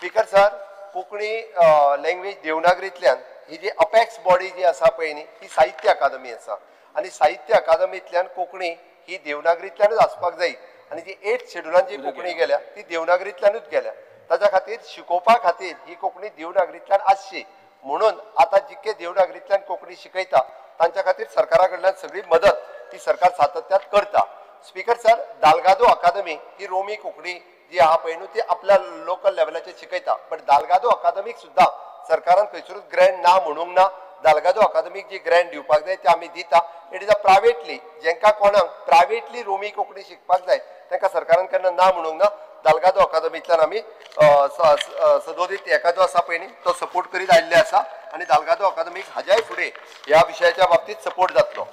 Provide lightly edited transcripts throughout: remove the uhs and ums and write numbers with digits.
Speaker sir, Konkani language देवनागरींतल्यान ही जी apex body जी आसा पळय न्ही, ही साहित्य अकादमी आसा आनी साहित्य अकादमींतल्यान कोंकणी ही देवनागरींतल्यानूच आसपाक जाय आनी जी 8 शेड्युलान जी कोंकणी गेल्या ती देवनागरींतल्यानूच गेल्या. ताच्या खातीर शिकोवपा खातीर ही कोंकणी देवनागरींतल्यान आसची म्हणून आतां जितके देवनागरींतल्यान कोंकणी शिकयता तांच्या खातीर सरकारा कडल्यान सगळी मदत ती सरकार सातत्यात करता. स्पीकर सर, दालगादो अकादमी ही रोमी कोंकणी जी आहा पळय न्हू ती आपल्या लोकल लेवलाचेर शिकयता, बट दालगादो अकादमीक सुद्दां सरकारान खंयसरूच ग्रँट ना म्हणूंक ना. दालगादो अकादमीक जी ग्रँट दिवपाक जाय ती आमी दिता. It is a privately, जेंकां कोणाक प्रायवेटली रोमी कोंकणी शिकपाक जाय तांकां सरकारान केन्ना ना म्हणूंक ना. दालगादो अकादमींतल्यान आमी सदोदीत एका जो आसा पळय न्ही तो सपोर्ट करीत आयिल्ले आसा आनी दालगादो अकादमीक हाज्याय फुडें ह्या विशयाच्या बाबतींत सपोर्ट जातलो.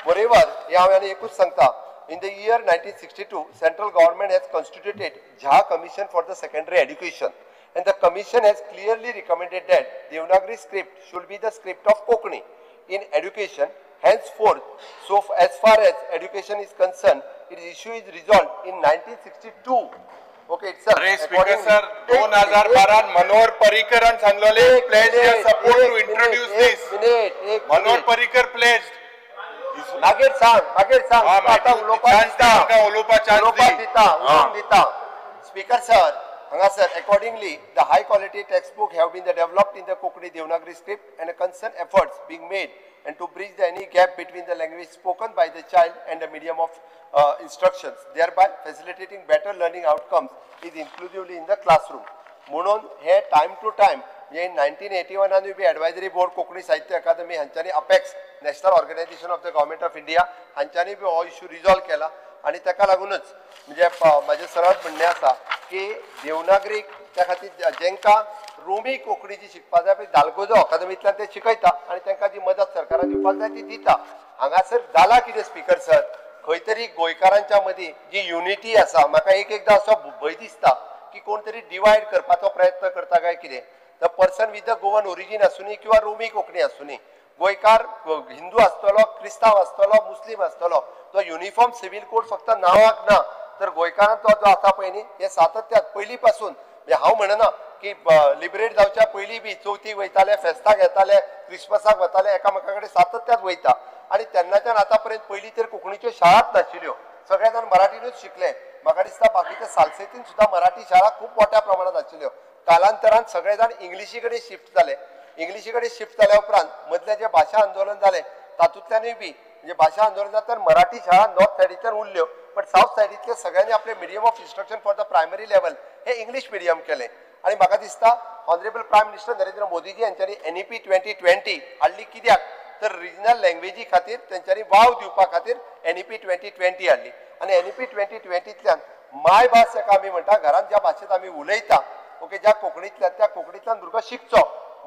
बरोबर, हें हांव आनी एकूच सांगता, in the year 1962 central government has constituted Jha commission for the secondary education and the commission has clearly recommended that Devanagari script should be the script of Konkani in education. Henceforth, so as far as education is concerned, its issue is resolved in 1962. Okay, itself. अरे speaker sir, 2012 Manohar पर्रीकरान सांगलेले pledge their support to introduce this. Manohar Parrikar pledged. मागीर सांग, मागीर सांग. आतां उलोवपाक chance दिता, उलोवंक दिता. स्पीकर सर, हांगासर accordingly the high quality text book have been developed in the Konkani Devanagari script and concern efforts being made and to bridge the any gap between the language spoken by the child and the medium of instructions, thereby facilitating better learning outcomes is inclusively in the classroom. म्हणून हे time two time म्हणजे 1981 बी advisory board Konkani साहित्य अकादमी हांच्यांनी apex national organisation of the government of India हांच्यांनी बी हो issue resolve केला आनी ताका लागूनच म्हणजे म्हाजें सरळ म्हणणें आसा की देवनागरीक त्या खातीर जेंकां रोमी कोंकणी जी शिकपाक जाय पळय दालगोजो अकादमींतल्यान ते शिकयता आनी तांकां जी मदत सरकारान दिवपाक जाय ती दिता. हांगासर जाला कितें स्पीकर सर, खंय तरी गोंयकारांच्या मदीं जी युनिटी आसा, म्हाका एक एकदां असो भंय दिसता की कोण तरी डिवायड करपाचो प्रयत्न करता काय कितें. The person with the Goan origin आसुनी किंवा रोमी कोंकणी आसुनी, गोंयकार हिंदू आसतलो, क्रिस्तांव आसतलो, मुस्लीम आसतलो, तो युनिफॉर्म सिव्हील कोड फक्त नांवाक ना तर गोंयकारान तो जो आसा पळय न्ही हे सातत्यात पयलीं पासून, म्हणजे हांव म्हणना की लिबरेट जावच्या पयलीं बी चवथीक वयताले, फेस्ताक येताले, क्रिसमसाक वताले, एकामेका कडेन सातत्यात वयता आनी तेन्नाच्यान आतां पर्यंत पयलीं तर कोंकणीच्यो शाळाच नाशिल्ल्यो, सगळे जाण मराठीनूच शिकले. म्हाका दिसता बाकीच्या सालसेतीन सुद्दां मराठी शाळा खूब मोठ्या प्रमाणात आशिल्ल्यो. कालांतरान सगळे जाण इंग्लिशी कडेन शिफ्ट जाले. इंग्लिशी कडेन शिफ्ट जाल्या उपरांत मदलें जें भाशा आंदोलन जालें तातूंतल्यानूय बी म्हणजे भाशा आंदोलन जाता मराठी शाळा नॉर्थ सायडींतल्यान उरल्यो, बट सावथ सायडींतले सगळ्यांनी आपले medium of instruction for the primary level hey English medium केलें. आनी म्हाका दिसता honourable prime minister Narendra Modiji हांच्यांनी NEP 2020 हाडली कित्याक तर रिजनल लँग्वेजी खातीर तेंच्यांनी वाव दिवपा खातीर NEP 2020 हाडली. आनी NEP 2020तल्यान मायभास जाका आमी म्हणटा, घरांत ज्या भाशेंत आमी उलयता ओके, ज्या कोंकणींतल्यान त्या कोंकणींतल्यान भुरगो शिकचो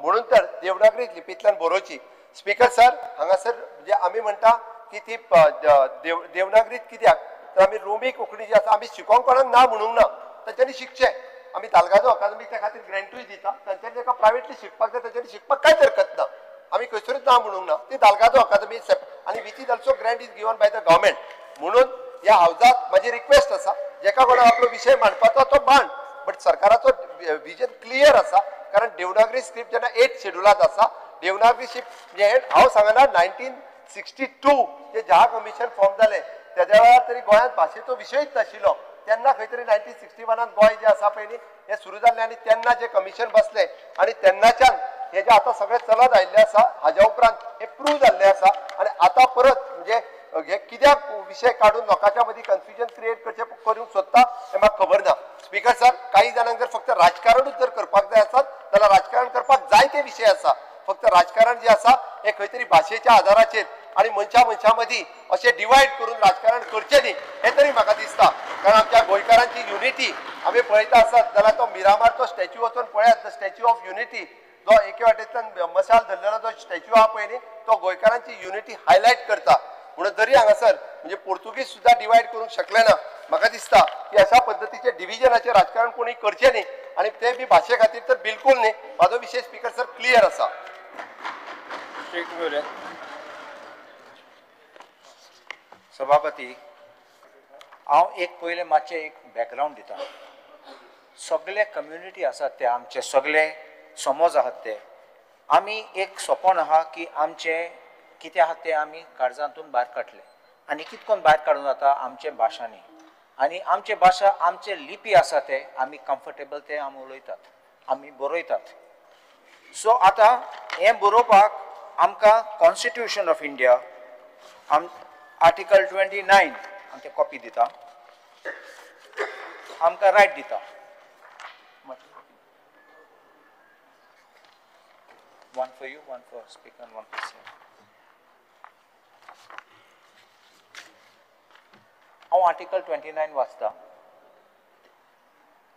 म्हणून तर देवनागरी लिपींतल्यान बरोवची. स्पीकर सर, हांगासर म्हणजे आमी म्हणटा की ती देवनागरीत कित्याक तर आमी रोमी कोंकणी जी आसा आमी शिकोवंक कोणाक ना म्हणूंक ना, तांच्यांनी शिकचें. आमी दालगादो अकादमीक त्या खातीर ग्रँटूय दिता, तांच्यांनी ताका प्रायवेटली शिकपाक जाय तांच्यांनी शिकपाक कांयच हरकत ना, आमी खंयसरूच ना म्हणूंक ना. ती दालगादो अकादमी आनी which is also grant is given by the government. म्हणून ह्या हावजाक म्हाजी रिक्वेस्ट आसा, जेका कोणाक आपलो विशय मांडपाचो तो मांड, बट सरकाराचो विजन क्लियर आसा. कारण देवनागरी स्क्रिप्ट जेन्ना 8 शेड्युलांत आसा, देवनागरी स्क्रिप्ट म्हणजे हांव सांगना 1962 जे झा कमिशन फॉर्म जालें तेज्या वेळार तरी गोंयांत भाशेचो विशयच नाशिल्लो. तेन्ना खंय तरी 1961 गोंय जें आसा पळय न्ही हें सुरू जाल्लें आनी तेन्ना जें कमिशन बसलें आनी तेन्नाच्यान हें जें आतां सगळें चलत आयिल्लें आसा हाज्या उपरांत हें प्रूव जाल्लें आसा. आनी आतां परत म्हणजे हे कित्याक विशय काडून लोकांच्या मदीं कन्फ्युजन क्रिएट करचें करूंक सोदता हें म्हाका खबर ना. स्पीकर सर, काही जाणांक जर फक्त राजकारणूच जर करपाक जाय आसत जाल्यार राजकारण करपाक जायते विशय आसा. फक्त राजकारण जें आसा हें खंय तरी भाशेच्या आदाराचेर आनी मनशां मनशां मदीं अशें डिवायड करून राजकारण करचें न्ही हें तरी म्हाका दिसता. कारण आमच्या गोंयकारांची युनिटी आमी पळयता आसत जाल्यार तो मिरामारचो स्टॅच्यू वचून पळयात, the statue of unity जो एके वाटेंतल्यान मशाल धरलेलो जो स्टॅच्यू आहा पळय न्ही तो गोंयकारांची युनिटी हायलायट करता. म्हणून जरी हांगासर म्हणजे पोर्तुगीज सुद्दां डिवायड करूंक शकले ना, म्हाका दिसता की अशा पद्दतीचे डिविजनाचें राजकारण कोणी करचें न्ही आनी तें बी भाशे खातीर तर बिलकूल न्ही. म्हाजो विशय स्पीकर सर क्लियर आसा. सभापती, हांव एक पयलें मातशें एक बॅकग्रावंड दिता. सगळे कम्युनिटी आसात ते आमचे सगळे समज आहात ते आमी एक सपन आहा की आमचे कितें आहा ते आमी काळजांतून भायर काडले आनी कितकोन भायर काडून जाता आमचे भाशांनी आनी आमचे भाशा आमचे लिपी आसा ते आमी कम्फर्टेबल ते आमी उलयतात आमी बरयतात. सो आतां हें बरोवपाक आमकां कॉन्स्टिट्युशन ऑफ इंडिया आम आर्टिकल 29 आमचे कॉपी दिता, आमकां रायट दिता. One for you, one for speaker and one for CM. हांव आर्टिकल 29 वाचता.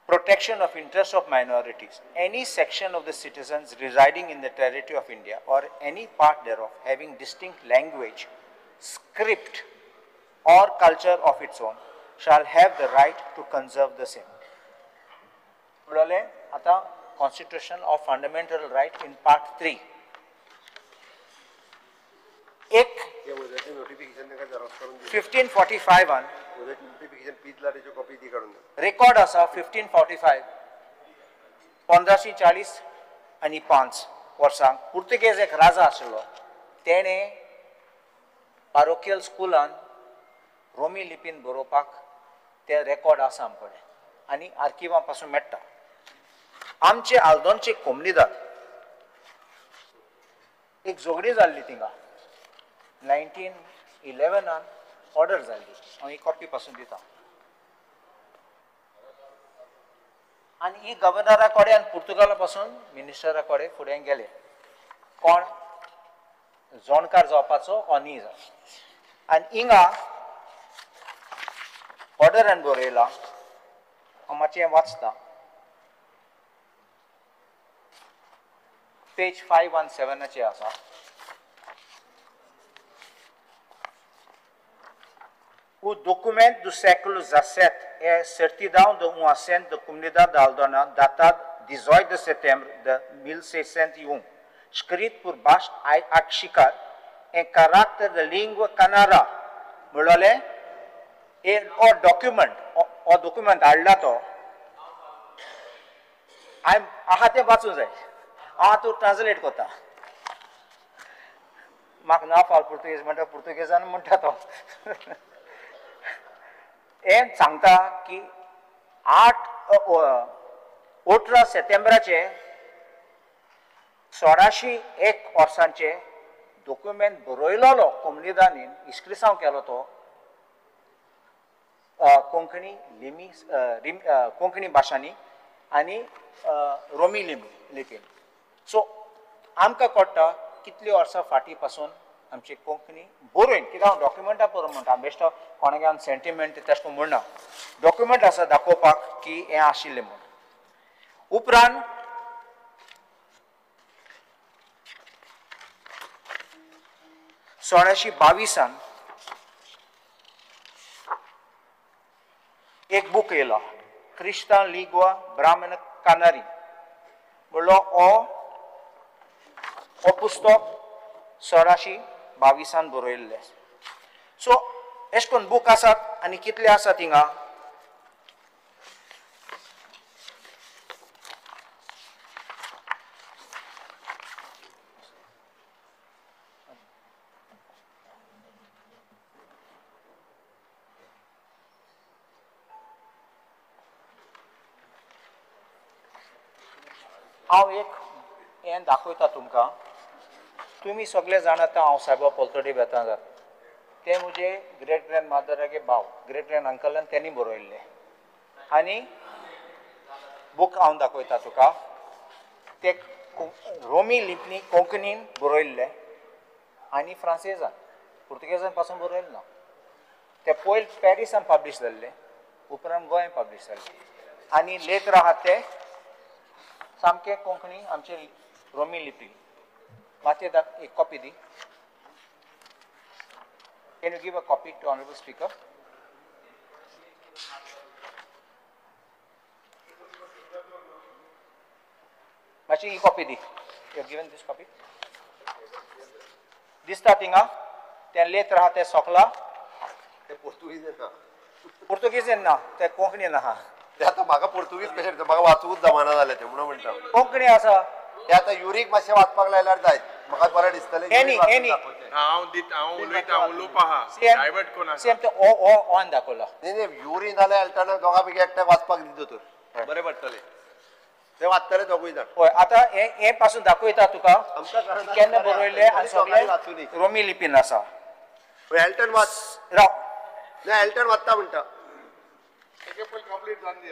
Protection of interests of minorities. Any section of the citizens residing in the territory of India or any part thereof having distinct language, script or culture of its own shall have the right to conserve the same. म्हणलें आतां Constitution of Fundamental Right in Part 3. एक 1545 record आसा 1545 1540 आनी 5 वर्सांक पुर्तुगेज एक राजा आशिल्लो तेणें पारोकियल स्कुलान रोमी लिपीन बरोवपाक ते रेकॉर्ड आसा आमचे कडेन आनी आर्किवा पासून मेळटा. आमचे आल्दोनचे कोमनीदार एक झगडी जाल्ली थिंगा 1911 ऑर्डर जाल्ली. हांव ही कॉपी पासून दिता. आनी ही गव्हर्नरा कडेन आनी पुर्तुगाला पासून मिनिस्टरा कडेन फुडें गेले कोण जाणकार जावपाचो ओ न्ही जावं. आनी हिंगा ऑर्डरान बरयलां हांव मातशें वाचता. पेज 517 आसा. O documento do século XVII é certidão de um assento da comunidade da Aldona, datado 18 de setembro de 1601, escrito por Bast Akshikar em caráter de língua canara. म्हणलें ओ डॉक्युमेंट ओ डॉक्युमेंट हाडला तो हांवें आहा तें वाचूंक जाय. हांव तूं ट्रान्सलेट करता. म्हाका ना फाव पुर्तुगेज म्हणटा पुर्तुगेजान म्हणटा तो. हें सांगता की 18 सप्टेंबराचे 1601 वर्सांचे डॉक्युमेंट बरयलोलो कोमनीदानीन इस्क्रिसांव केलो तो कोंकणी लिमी कोंकणी भाशांनी आनी रोमी लिपीन. सो आमकां कळटा कितली वर्सां फाटीं पासून आमची कोंकणी बरोवन कित्याक हांव डॉक्युमेंटां बरोवन म्हणटा बेश्टो कोणाक हांव सेंटिमेंट तशें म्हणना. डॉक्युमेंट आसा दाखोवपाक की हें आशिल्लें म्हूण. उपरांत 1622 एक बूक येयलो क्रिस्तांव लिगवा ब्राह्मण कानारी म्हणलो हो पुस्तक 1622 बरयल्लें. सो अशें करून बूक आसात आनी कितले आसात हिंगा हांव एक हें दाखयता तुमकां. तुमी सगळे जाणात हांव सायबा पलतडी बेतां जाता ते म्हजे ग्रेट ग्रँड मादरागे भाव ग्रेट ग्रँड अंकलान तेणी बरयल्ले आनी बूक हांव दाखयता तुका. ते रोमी लिपनी कोंकणीन बरयल्ले आनी फ्रांसेजान पुर्तुगेजान पासून बरयल्ले ना. ते पयलीं पॅरिसान पब्लीश जाल्ले उपरांत गोंयान पब्लीश जाल्ले आनी लेटर आहात ते सामके कोंकणी आमचे रोमी लिपी. मातशें एक copy the. Can you give a copy to honourable speaker? मातशी ही copy the. You have given this copy. दिसता थिंगा तें लेत्र आहा तें सोंपलां. ते पुर्तुगेजीन ना. पुर्तुगेजीन ना, ते कोंकणीन आहा. ते आतां म्हाका पुर्तुगीज कशें म्हाका वाचूंकच जमाना जालें तें म्हणून म्हणटा. कोंकणी आसा ते आतां युरीक मातशें वाचपाक लायल्यार जायत, म्हाका बरें दिसतलें. हांव दिता, हांव उलयता, उलोवपा आहा, डायवर्ट कोण सेम ते ओ ओ ऑन दाखयला. न्ही न्ही युरी नाल्यार एल्टनाक दोगां पैकी एकट्याक वाचपाक दिता दोतोर, बरें पडटलें ते वाचतले दोगूय जाण. हय आतां हें पासून दाखयता तुका केन्ना बरयल्लें आनी सगळें रोमी लिपीन आसा. एल्टन वाच, राव ना एल्टन वाचता म्हणटा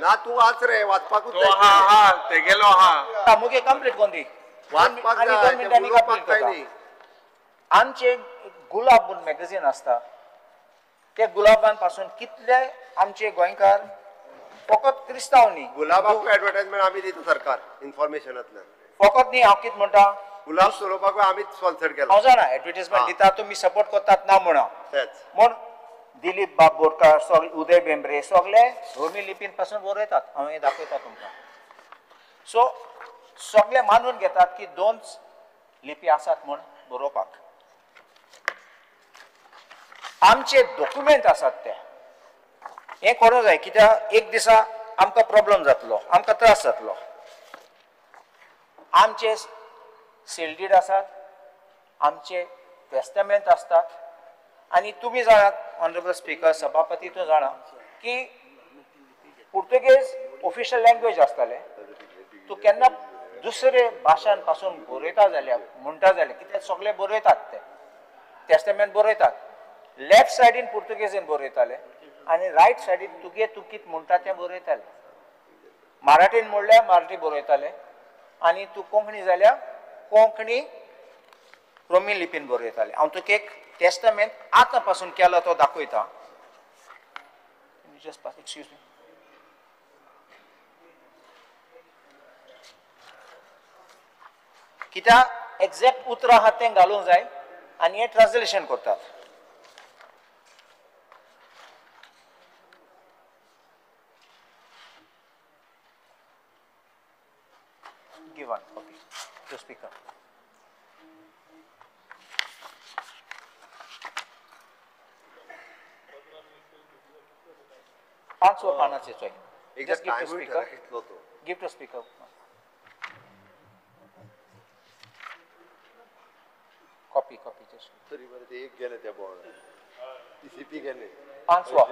ना तूं वाच रे, वाचपाकूच जाय तेगेलो आहा मुगे कंप्लीट कोन दी वाचपाक जाय. आमचे गुलाब म्हूण मॅगझीन आसता, ते गुलाबान पासून कितले आमचे गोंयकार फकत क्रिस्तांव न्ही, गुलाबाक एडवर्टायजमेंट आमी दिता सरकार इन्फॉर्मेशनांतल्यान, फकत न्ही. हांव कितें म्हणटा, गुलाब चलोवपाक आमीच स्पॉन्सर केला. हांव जाणा एडवर्टायजमेंट दिता तुमी सपोर्ट करतात ना म्हणा, म्हूण दिलीप बाब बोरकार सगळे उदय भेंब्रे सगळे रोमी लिपीन पासून बरयतात. हांव हें दाखयता तुमकां. सो सगळे मानून घेतात की दोन लिपी आसात म्हूण बरोवपाक. आमचे डॉक्युमेंट आसात ते हें करूंक जाय, कित्याक एक दिसा आमकां प्रॉब्लम जातलो, आमकां त्रास जातलो. आमचे सेल्डीड आसात, आमचे टेस्टामेंट आसतात. आनी तुमी जाणात ऑनरेबल स्पिकर, सभापती तूं जाणा की पुर्तुगेज ऑफिशियल लँग्वेज आसताले. तूं केन्ना दुसरे भाशान पासून बरयता जाल्यार म्हणटा जाल्यार कित्याक सगळे बरयतात ते टेस्टामेंट बरयतात, लेफ्ट सायडीन पुर्तुगेजीन बरयताले आनी रायट सायडीन तुगे तूं कितें म्हणटा तें बरयताले. मराठीन म्हणल्यार मराठी बरयताले आनी तूं कोंकणी जाल्यार कोंकणी रोमी लिपीन बरयताले. हांव तुका एक टेस्टामेंट आतां पासून केला तो दाखयता. Just excuse me. कित्याक एक्झॅक्ट उतरां आहा तें घालूंक जाय आनी हें ट्रान्सलेशन करतात. Give one copy to speaker. पांचवो पानाचे चोय. Just give to speaker. Give to speaker. Copy, copy just. तरी बरें ते एक गेले त्या बोर्डान, टीसीपी गेले पांचवो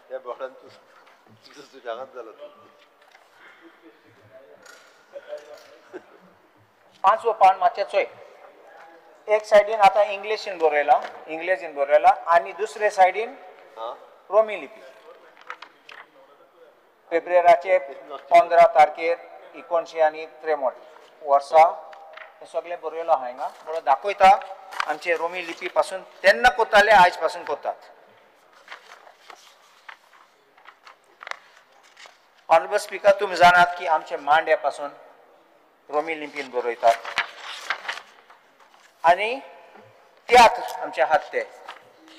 त्या बोर्डान तूं तुज्या जालो तूं. पांचवो पान मातशें चोय. एक सायडीन आतां इंग्लिशीन बरयलां, इंग्लिशीन बरयलां आनी दुसरे सायडीन रोमी लिपी. फेब्रुवाराचे 15 तारखेर 1953 वर्सा हें सगळें बरयलां आहा हांगा. म्हणून दाखयता आमचे रोमी लिपी पासून तेन्ना करताले, आयज पासून करतात. ऑनरेबल स्पिकर, तुमी जाणात की आमचे मांड्या पासून रोमी लिपीन बरयतात आनी तियात्र आमचे आहात ते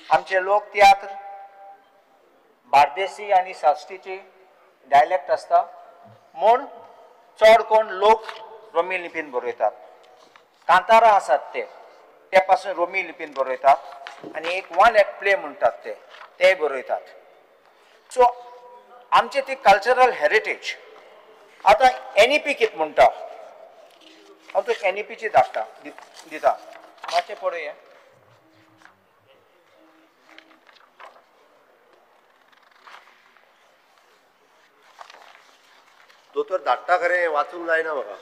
आमचे लोक तियात्र बार्देसी आनी साश्टीची डायलेक्ट आसता म्हूण चड कोण लोक रोमी लिपीन बरयतात. कांतारां आसात ते ते पासून रोमी लिपीन बरयतात आनी एक वन एक्ट प्ले म्हणटात ते तेय बरयतात. सो आमची ती कल्चरल हेरिटेज. आतां एनईपी कितें म्हणटा, हांव तुका एनईपीची धाडटा दिता, मातशें पळय. दोतोर धाडटा खरें, वाचूंक जायना म्हाका.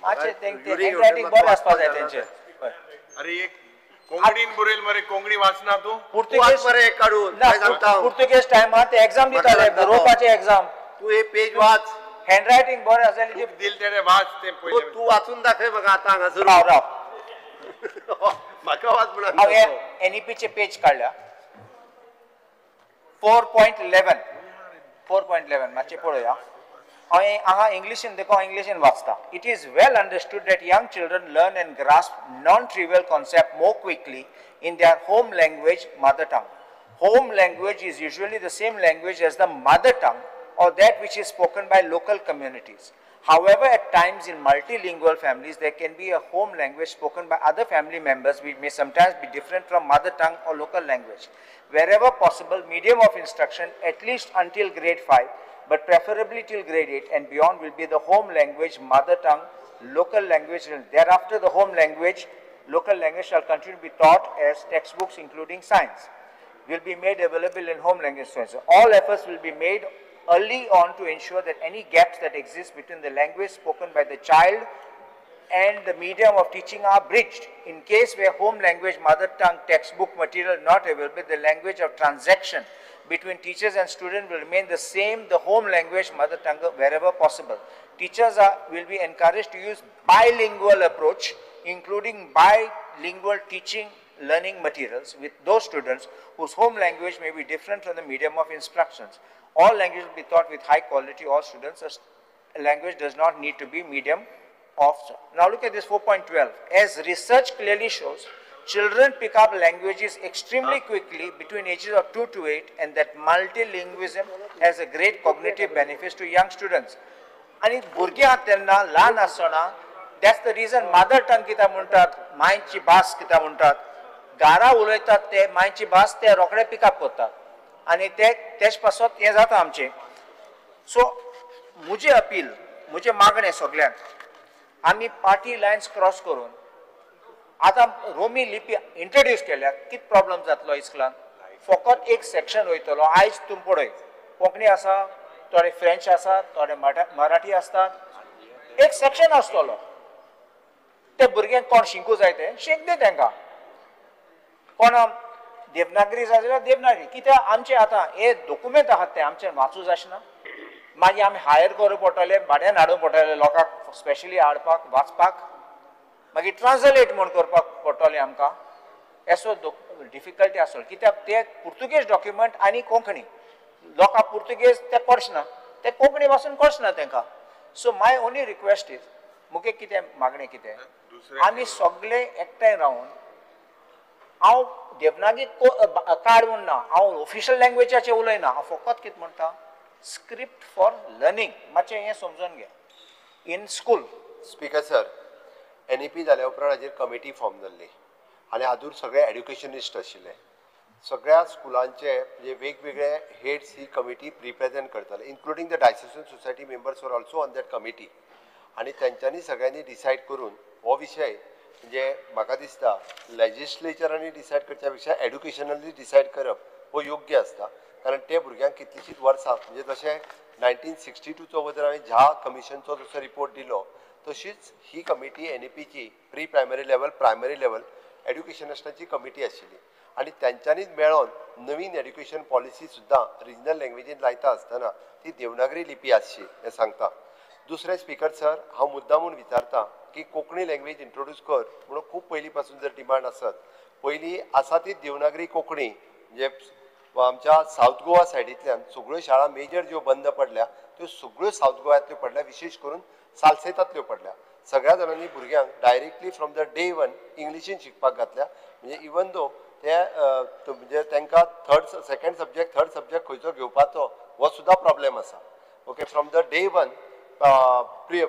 मातशें हँडरायटींग बरें आसपाक जाय तेंचें. अरे एक कोंकणीन बरयल मरे, कोंकणी वाचना तूं? पुर्तुगेज मरे काडून सांगता. पुर्तुगेज टायमार ते एग्जाम दिताले, बरोवपाचे एग्जाम. तूं हे पेज वाच, हँडरायटींग बरें आसलें दिल तेणे वाच तें पयलें. तूं वाचून दाखय म्हाका आतां हांगासर. राव राव म्हाका वाच म्हणून. हांवें एनईपीचे पेज काडल्या 4.11 4.11 मातशें पळोवया. हांवें हांगा इंग्लिशीन देखून हांव इंग्लिशीन वाचता. It is well understood that young children learn and grasp non trivial concept more quickly in their home language, mother tongue. Home language is usually the same language as the mother tongue or that which is spoken by local communities. However, at times in multilingual families, there can be a home language spoken by other family members which may sometimes be different from mother tongue or local language. Wherever possible, medium of instruction at least until grade 5, but preferably till grade 8 and beyond will be the home language, mother tongue, local language. And thereafter, the home language, local language shall continue to be taught as textbooks including science will be made available in home language. All efforts will be made early on to ensure that any gaps that exist between the language spoken by the child and the medium of teaching are bridged. In case where home language, mother tongue, textbook material not available, the language of transaction between teachers and students will remain the same, the home language, mother tongue, wherever possible. Teachers will be encouraged to use bilingual approach, including bilingual teaching learning materials with those students whose home language may be different from the medium of instructions. All languages will be taught with high quality. All students, a language does not need to be medium of. Now look at this 4.12. As research clearly shows, children pick up languages extremely quickly between ages of 2 to 8, and that multilingualism has a great cognitive benefits to young students. आणि भुरगीं आहात तेन्ना ल्हान आसतना, that's the reason mother tongue कित्याक म्हणटात, मांयची भास कित्याक म्हणटात, घरा उलयतात ते मांयची भास ते रोखडे पिकअप करतात आनी ते तेच पासत हें जाता आमचें. सो म्हजें अपील, म्हजें मागणें सगल्यांक, आमी पार्टी लायन्स क्रॉस करून आतां रोमी लिपी इंट्रोड्यूस केल्या, कितें प्रॉब्लम जातलो इस्कुलान? फकत एक सेक्शन वयतलो. आयज तूं पळय, कोंकणी आसा, थोडे फ्रेंच आसा, थोडे मराठी आसतात, एक सेक्शन आसतलो. ते भुरग्यांक कोण शिकूं जाय ते शिकदे तांकां. कोण देवनागरी जाय जाल्यार देवनागरी. कित्याक आमचे आतां हे दोकुमेंत आहात ते आमचे वाचूं जायना, मागीर आमी हायर करूं पडटले, भाड्यान हाडूंक पडटले लोकांक स्पेशली हाडपाक वाचपाक, मागीर ट्रान्सलेट म्हूण करपाक पडटलें आमकां. असो डिफिकल्टी आसतलो कित्याक ते पुर्तुगेज डॉक्युमेंट आनी कोंकणी लोकांक पुर्तुगेज ते कळचना, ते कोंकणी पासून कळचना तांकां. So my only request is, मुगे कितें मागणें कितें, आमी सगळे एकठांय रावन, हांव देवनागरी कार्ड म्हूण ना, हांव ऑफिशियल लँग्वेजाचें उलयना, हांव फकत कितें म्हणटा, स्क्रिप्ट फॉर लर्निंग मातशें हें समजून घे in school. Speaker sir, NEP जाल्या उपरांत हाजेर कमिटी फॉर्म जाल्ली आनी हातूंत सगळे एड्युकेशनिस्ट आशिल्ले, सगळ्या स्कुलांचे म्हणजे वेगवेगळे हेड्स ही कमिटी रिप्रेझेंट करताले, including the diocesan society members were also on that committee. आनी तेंच्यांनी सगळ्यांनी डिसायड करून हो विशय म्हणजे म्हाका दिसता लेजिस्लेचरांनी डिसायड करच्या पेक्षा एड्युकेशनली डिसायड करप हो योग्य आसता, कारण ते भुरग्यांक कितलींशींच वर्सां म्हणजे जशें 1962चो जर हांवें झा कमिशनचो जसो रिपोर्ट दिलो तशीच ही कमिटी एनईपीची pre primary level, primary level एड्युकेशनिस्टांची committee आशिल्ली आनी तेंच्यांनीच मेळोन नवीन एड्युकेशन पॉलिसी सुद्दां रिजनल लँग्वेजीन लायता आसतना ती देवनागरी लिपी आसची हें सांगता. दुसरें स्पीकर सर, हांव मुद्दामून विचारता की कोंकणी लँग्वेज इंट्रोड्यूस कर म्हणून खूब पयलीं पासून जर डिमांड आसत, पयलीं आसा ती देवनागरी कोंकणी म्हणजे आमच्या सावथ गोवा सायडींतल्यान सगळ्यो शाळा मेजर ज्यो बंद पडल्या त्यो सगळ्यो सावथ गोव्यांतल्यो पडल्या, विशेश करून सालसेतांतल्यो पडल्या. सगळ्या जाणांनी भुरग्यांक directly from the day one इंग्लिशीन शिकपाक घातल्या, म्हणजे इवन दो ते म्हणजे तांकां third second subject third subject खंयचो घेवपाचो हो सुद्दां प्रॉब्लेम आसा. Okay, from the day one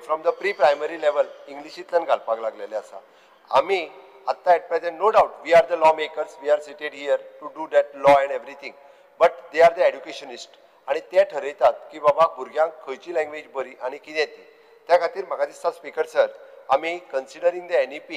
from the pre primary level इंग्लिशींतल्यान घालपाक लागलेले आसा. आमी आत्तां at present no doubt we are the law makers, we are seated here to do that law and everything, but they are the educationist आनी ते ठरयतात की बाबा भुरग्यांक खंयची लँग्वेज बरी आनी कितें ती. त्या खातीर म्हाका दिसता स्पीकर सर, आमी कन्सिडरींग the NEP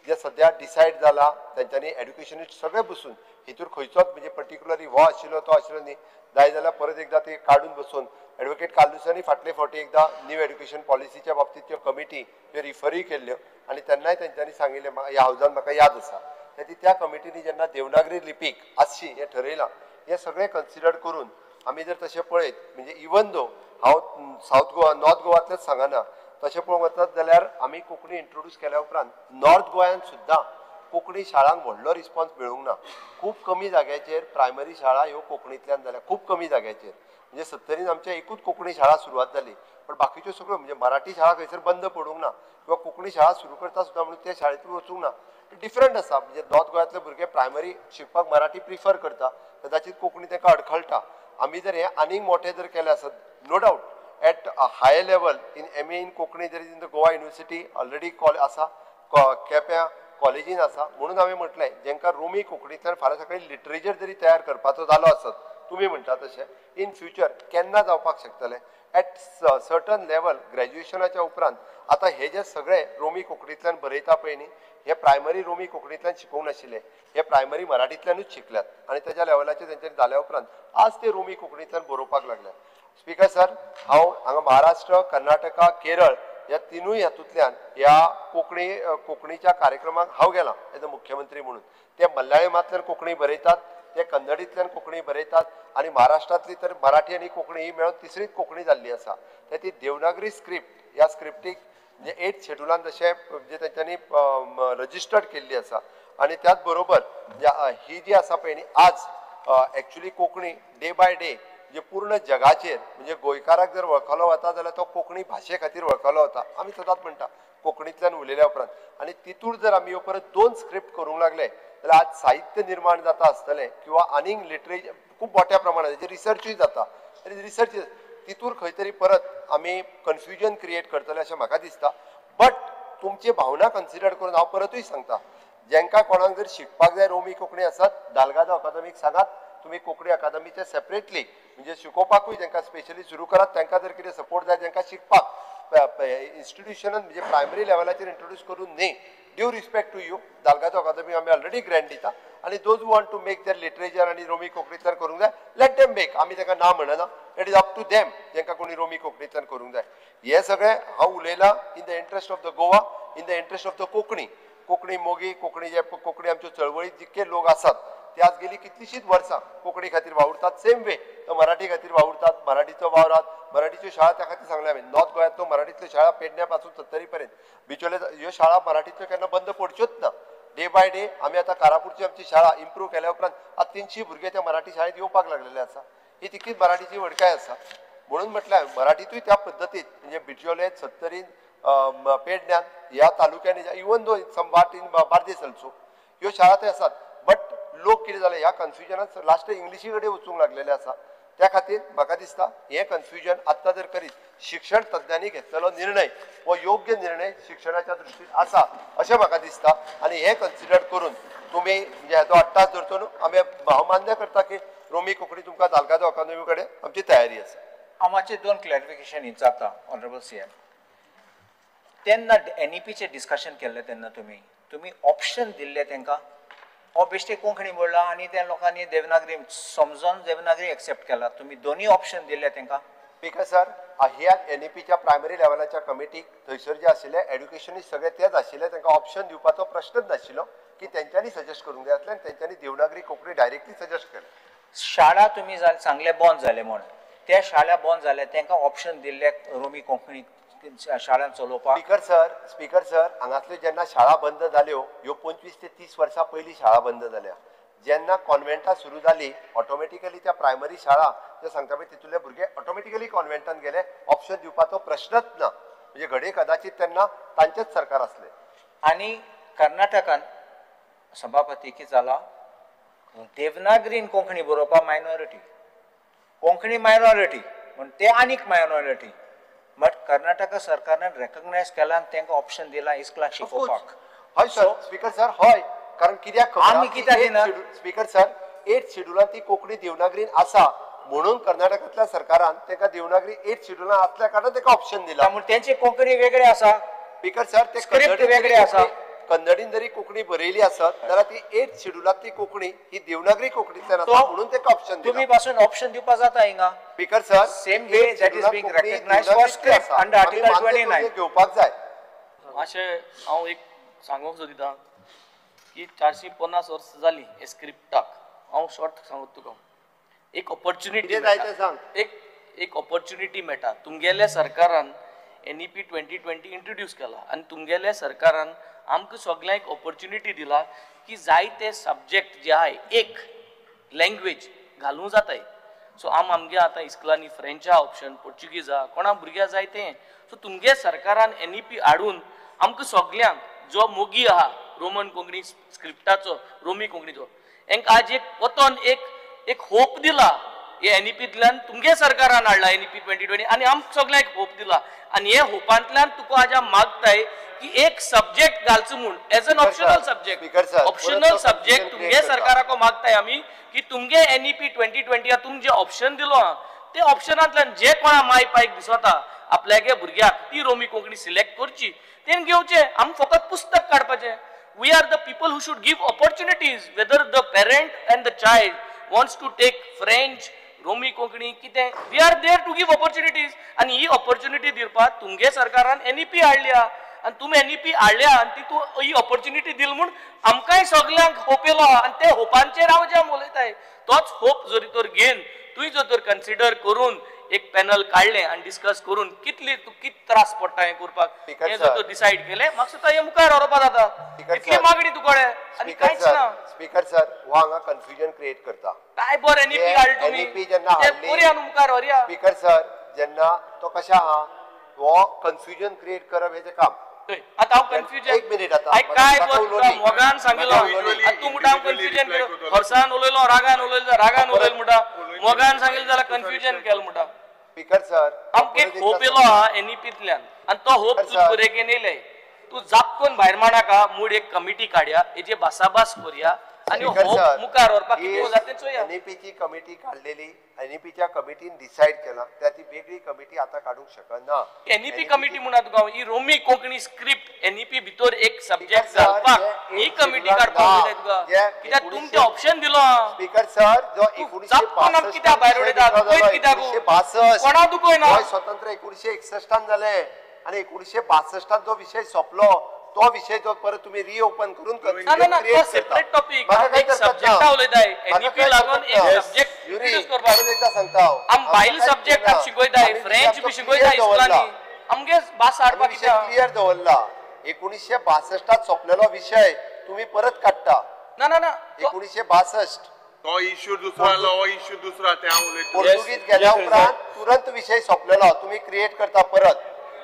जे सद्या डिसायड जाला तेंच्यांनी एड्युकेशनिस्ट सगळे बसून हितूर खंयचोच म्हणजे पर्टिक्युलरली हो आशिल्लो तो आशिल्लो न्ही, जाय जाल्यार परत एकदां ते काडून बसून एडवोकेट कार्लुसांनी फाटले फावटी एकदां न्यू एड्युकेशन पॉलिसीच्या बाबतींत त्यो कमिटी त्यो रिफरूय केल्ल्यो आनी तेन्नाय तेंच्यांनी सांगिल्लें, ह्या हावजान म्हाका याद आसा, त्या कमिटींनी जेन्ना देवनागरी लिपीक आसची हें ठरयलां, हें सगळें कन्सिडर करून आमी जर तशें पळयत म्हणजे इवन दो हांव सावथ गोवा नॉर्थ गोवांतलेच सांगना, तशें पळोवंक वचत जाल्यार आमी कोंकणी इंट्रोड्यूस केल्या उपरांत नॉर्थ गोंयांत सुद्दां कोंकणी शाळांक व्हडलो रिस्पॉन्स मेळूंक ना. खूब कमी जाग्याचेर प्रायमरी शाळा ह्यो कोंकणींतल्यान जाल्या, खूब कमी जाग्याचेर, म्हणजे सत्तरीन आमच्या एकूच कोंकणी शाळा सुरवात जाली, पण बाकीच्यो सगळ्यो म्हणजे मराठी शाळा खंयसर बंद पडूंक ना किंवा कोंकणी शाळा सुरू करता सुद्दां म्हणून त्या शाळेंतून वचूंक ना. डिफरंट आसा, म्हणजे नॉर्थ गोंयांतले भुरगे प्रायमरी शिकपाक मराठी प्रिफर करता, कदाचीत कोंकणी तांकां अडखळटा. आमी जर हें आनीक मोठें जर केलें आसत, no doubt at a high level in MA in Konkani there is in the Goa University already आसा, केप्यां कॉलेजीन आसा. म्हणून हांवें म्हटलें जेंकां रोमी कोंकणींतल्यान फाल्यां सकाळीं लिटरेचर जरी तयार करपाचो जालो आसत, तुमी म्हणटा तशें इन फ्युचर केन्ना जावपाक शकतलें एट सर्टन लेवल ग्रॅज्युएशनाच्या उपरांत. आतां हे जे सगळे रोमी कोंकणींतल्यान बरयता पळय न्ही, हे प्रायमरी रोमी कोंकणींतल्यान शिकोवंक नाशिल्ले, हे प्रायमरी मराठींतल्यानूच शिकल्यात आनी तेज्या लेवलाचेर तेंच्यांनी जाल्या उपरांत आज ते रोमी कोंकणींतल्यान बरोवपाक लागल्यात. स्पीकर सर, हांव हांगा महाराष्ट्र, कर्नाटका, केरळ ह्या तिनूय हातूंतल्यान ह्या कोंकणी कोंकणीच्या कार्यक्रमाक हांव गेलां एज अ मुख्यमंत्री म्हणून. ते मल्याळमांतल्यान कोंकणी बरयतात, ते कन्नडींतल्यान कोंकणी बरयतात आनी महाराष्ट्रांतली तर मराठी आनी कोंकणी ही मेळून तिसरीच कोंकणी जाल्ली आसा. ते ती देवनागरी स्क्रिप्ट ह्या स्क्रिप्टीक म्हणजे 8 शेड्युलान जशें म्हणजे तेंच्यांनी रजिस्टर्ड केल्ली आसा. आनी त्याच बरोबर ही जी आसा पळय न्ही, आज actually Konkani day by day म्हणजे पूर्ण जगाचेर म्हणजे गोंयकाराक जर वळखलो वता जाल्यार तो कोंकणी भाशे खातीर वळखलो वता. आमी सदांच म्हणटा कोंकणींतल्यान उलयल्या उपरांत, आनी तितूर जर आमी परत 2 स्क्रिप्ट करूंक लागले जाल्यार आज साहित्य निर्माण जाता आसतलें किंवा आनीक लिटरेचर खूब मोठ्या प्रमाणात हेजेर रिसर्चूय जाता, रिसर्च तितूर खंय तरी परत आमी कन्फ्युजन क्रिएट करतले अशें म्हाका दिसता. बट तुमची भावना कन्सिडर करून हांव परतूय सांगता, जेंकां कोणाक जर शिकपाक जाय रोमी कोंकणी आसत, दालगादो अकादमीक सांगात, तुमी कोंकणी अकादमीचे सेपरेटली म्हणजे शिकोवपाकूय तांकां स्पेशली सुरू करात. तांकां जर कितें सपोर्ट जाय तांकां शिकपाक इन्स्टिट्युशनान म्हणजे प्रायमरी लेवलाचेर इंट्रोड्यूस करून न्ही, due respect to you Dalgado academy आमी ऑलरेडी ग्रँट दिता आनी those who want to make their literature आनी रोमी कोंकणींतल्यान करूंक जाय, let them make. आमी तांकां ना म्हणना, it is up to them जेंकां कोणी रोमी कोंकणींतल्यान करूंक जाय. हें सगळें हांव उलयलां in the interest of the Goa, in the interest of the Konkani, Konkani मोगी, कोंकणी जे कोंकणी आमच्यो चळवळीत जितके लोक आसात ते आज गेली कितलीशींच वर्सां कोंकणी खातीर वावुरतात. सेम वे तो मराठी खातीर वावुरतात, मराठीचो वावरात, मराठीच्यो शाळा त्या खातीर सांगलें हांवें, नॉर्थ गोंयांतलो मराठींतल्यो शाळा पेडण्या पासून 70 पर्यंत बिचोले ह्यो शाळा मराठींतल्यो केन्ना बंद पडच्योच ना. डे बाय डे आमी आतां कारापूरची आमची शाळा इम्प्रूव केल्या उपरांत आतां 300 भुरगे त्या मराठी शाळेंत येवपाक लागलेले आसा. ही तितलीच मराठीची व्हडकाय आसा. म्हणून म्हटल्यार मराठींतूय त्या पद्दतीन म्हणजे बिचोले, सत्तरीन, पेडण्यान ह्या तालुक्यांनी, even though some part in Bardez also ह्यो शाळा थंय आसात. बट लोक कितें जालें ह्या कन्फ्युजनान लास्ट इंग्लिशी कडेन वचूंक लागलेले आसा. त्या खातीर म्हाका दिसता हें कन्फ्युजन आत्तां जर करीत शिक्षण तज्ञांनी घेतलेलो निर्णय हो योग्य निर्णय शिक्षणाच्या दृश्टीन आसा अशें म्हाका दिसता. आनी हें कन्सिडर करून तुमी म्हणजे हाचो अट्टास धरतो न्हू, आमी हांव मान्य करता की रोमी कोंकणी तुमकां दालगादो अकादमी कडेन आमची तयारी आसा. हांव मातशें 2 क्लॅरिफिकेशन विचारता ऑनरेबल सीएम. तेन्ना एनईपीचें डिस्कशन केल्लें तेन्ना तुमी तुमी ऑप्शन दिल्लें तांकां, हो बेश्टे कोंकणी म्हणला आनी त्या लोकांनी देवनागरी समजून देवनागरी एक्सेप्ट केला, तुमी दोनूय ऑप्शन दिल्ले तांकां? स्पीकर सर, ह्या एनईपीच्या प्रायमरी लेवलाच्या कमिटीक थंयसर जे आशिल्ले एड्युकेशनिस्ट सगळे तेच आशिल्ले, तांकां ऑप्शन दिवपाचो प्रश्नच नाशिल्लो की तेंच्यांनी सजेस्ट करूंक जाय आसलें आनी तेंच्यांनी देवनागरी कोंकणी डायरेक्टली सजेस्ट केलें. शाळा तुमी सांगले बंद जाले म्हण, त्या शाळा बंद जाले तांकां ऑप्शन दिल्ले रोमी कोंकणी शाळां चलोवपाक? स्पीकर सर, हांगासल्यो जेन्ना शाळा बंद जाल्यो ह्यो 25 ते 30 वर्सां पयलीं शाळा बंद जाल्या. जेन्ना कॉन्वेंटां सुरू जाली ऑटोमॅटिकली त्या प्रायमरी शाळा जे सांगता पळय तितूंतले भुरगे ऑटोमॅटिकली कॉन्वेंटान गेले, ऑप्शन दिवपाचो प्रश्नच ना. म्हणजे घडये कदाचीत तेन्ना तांचेच सरकार आसलें. आनी कर्नाटकान सभापती कितें जाला, देवनागरीन कोंकणी बरोवपाक मायनॉरिटी, कोंकणी मायनॉरिटी म्हण ते आनीक मायनॉरिटी, बट कर्नाटका सरकारान रेकग्नायज केला आनी तांकां ऑप्शन दिला इस्कलाक शिकोवपाक. हय सर, स्पीकर सर, हय, कारण कित्याक आमी कित्याक दिना? स्पीकर सर, 8 शेड्युलान ती कोंकणी देवनागरीन आसा म्हणून कर्नाटकांतल्या सरकारान तांकां देवनागरी 8 शेड्युलान आसल्या कारणान तांकां ऑप्शन दिला. म्हूण तेंची कोंकणी वेगळी आसा. स्पीकर सर, ते स्क्रिप्ट वेगळी आसा. कन्नडीन जरी कोंकणी बरयली आसत जाल्यार ती 8 शेड्युलांतली कोंकणी ही देवनागरी कोंकणींतल्यान आसा म्हणून तांकां ऑप्शन दिला. तुमी पासून ऑप्शन दिवपाक जाता हिंगा. Speaker sir, same way that is being recognised for script under article 29 घेवपाक जाय. मातशें हांव एक सांगूंक सोदिता की 450 वर्सां जालीं हे स्क्रिप्टाक. हांव शॉर्ट सांगता तुका, एक ऑपॉर्च्युनिटी एक ऑपॉर्च्युनिटी मेळटा. तुमगेल्या सरकारान NEP 2020 introduce केला आनी तुमगेल्या सरकारान आमकां सगळ्यांक एक ऑपॉर्च्युनिटी दिला की जायते सब्जेक्ट जे आहाय एक लँग्वेज घालूंक जाताय. सो आम आमगे आतां इस्कुलांनी फ्रेंच आहा ऑप्शन, पोर्चुगीज आहा, कोणा भुरग्या जाय तें. सो तुमगे सरकारान NEP हाडून आमकां सगळ्यांक जो मोगी आहा रोमन कोंकणी स्क्रिप्टाचो, रोमी कोंकणीचो, हेंकां आज एक वतन एक एक होप दिला हे एनईपींतल्यान तुमगे सरकारान हाडला एनईपी 2020 आनी आमकां सगळ्यांक होप दिला आनी हे होपांतल्यान तुका आज मागताय की एक सब्जेक्ट घालचो म्हूण as an optional subject. Optional subject तुमगे सरकाराक मागताय आमी की तुमगे एनईपी 2020 तुम जे ऑप्शन दिलो ते ऑप्शनांतल्यान जे कोणा माय पायक दिसता आपल्यागे भुरग्याक ती रोमी कोंकणी सिलेक्ट करची तें घेवचें. आमी फकत पुस्तक काडपाचें. We are the people who should give opportunities whether the parent and the child wants to take French, Romi Konkani कितें, we are there to give opportunities. आनी ही ऑपॉर्च्युनिटी दिवपाक तुमगे सरकारान एनईपी हाडल्या आनी तुमी एनईपी हाडल्या आनी ती तूं ही ऑपॉर्च्युनिटी दिल म्हूण आमकांय सगल्यांक होप येयलो आनी ते होपांचेर हांव जे उलयताय तोच होप जरी तर घेवन तुवें जर तर कन्सिडर करून एक पॅनल काडलें आनी डिस्कस करून कितली तूं कित त्रास पडटा हें करपाक हें जर तूं डिसायड केलें म्हाका सुद्दां हें मुखार व्हरपा जाता. इतली मागणी तुकडे आनी कांयच ना. स्पीकर सर हो हांगा कन्फ्युजन क्रिएट करता. काय बरें एनईपी हाडली तुमी तें बरें न्हू मुखार व्हरया. स्पीकर सर जेन्ना तो कशें आहा हो कन्फ्युजन क्रिएट करप हेजें काम. आतां हांव कन्फ्युजन एक मिनीट आतां काय मोगान सांगिल्लो तूं म्हणटा हांव कन्फ्युजन केलो, खर्सान उलयलो रागान उलयलो रागान उलयलो म्हणटा, मोगान सांगिल्लें जाल्यार कन्फ्युजन केलें म्हणटा. स्पीकर सर आमकां एक होप येयलो आहा एनईपींतल्यान आनी तो होप तूं पुरेकेन येयले तूं जापकोन भायर मारनाका. मूड एक कमिटी काडया हेजे भासाभास करया आनी होप मुखार व्हरपाक कितें जाता तें चोया. एनईपीची कमिटी काडलेली, एनईपीच्या कमिटीन डिसायड केला त्या ती वेगळी कमिटी आतां काडूंक शकना. एनईपी कमिटी म्हणा तुका ही रोमी कोंकणी स्क्रिप्ट एनईपी भितर एक सब्जेक्ट घालपाक ही कमिटी काडपाक जाय तुका कित्याक तुम ते ऑप्शन दिलो. स्पीकर सर जो 1962 कित्याक भायर उडयता 1962 कोणा दुखयना स्वतंत्र 1961 जाले आनी 1962 जो विशय सोंपलो तो विषय जो परत तुम्ही रिओपन करून सेपरेट टॉपिक एक सब्जेक्ट उलयताय एनईपी लागून एक सब्जेक्ट इंट्रोड्यूस करपाक एकदा सांगता आम बायल सब्जेक्ट शिकयताय फ्रेंच बी शिकयताय इस्कुलांनी आमगे भास हाडपाक कित्याक क्लियर दवरला. 1962 सोंपलेलो विशय तुम्ही परत काडटा. ना ना ना 1962 तो इश्यू दुसरा आलो, हो इश्यू दुसरा ते हांव उलयतां. पोर्तुगीज गेल्या उपरांत तुरंत विशय सोंपलेलो तुम्ही क्रिएट करता परत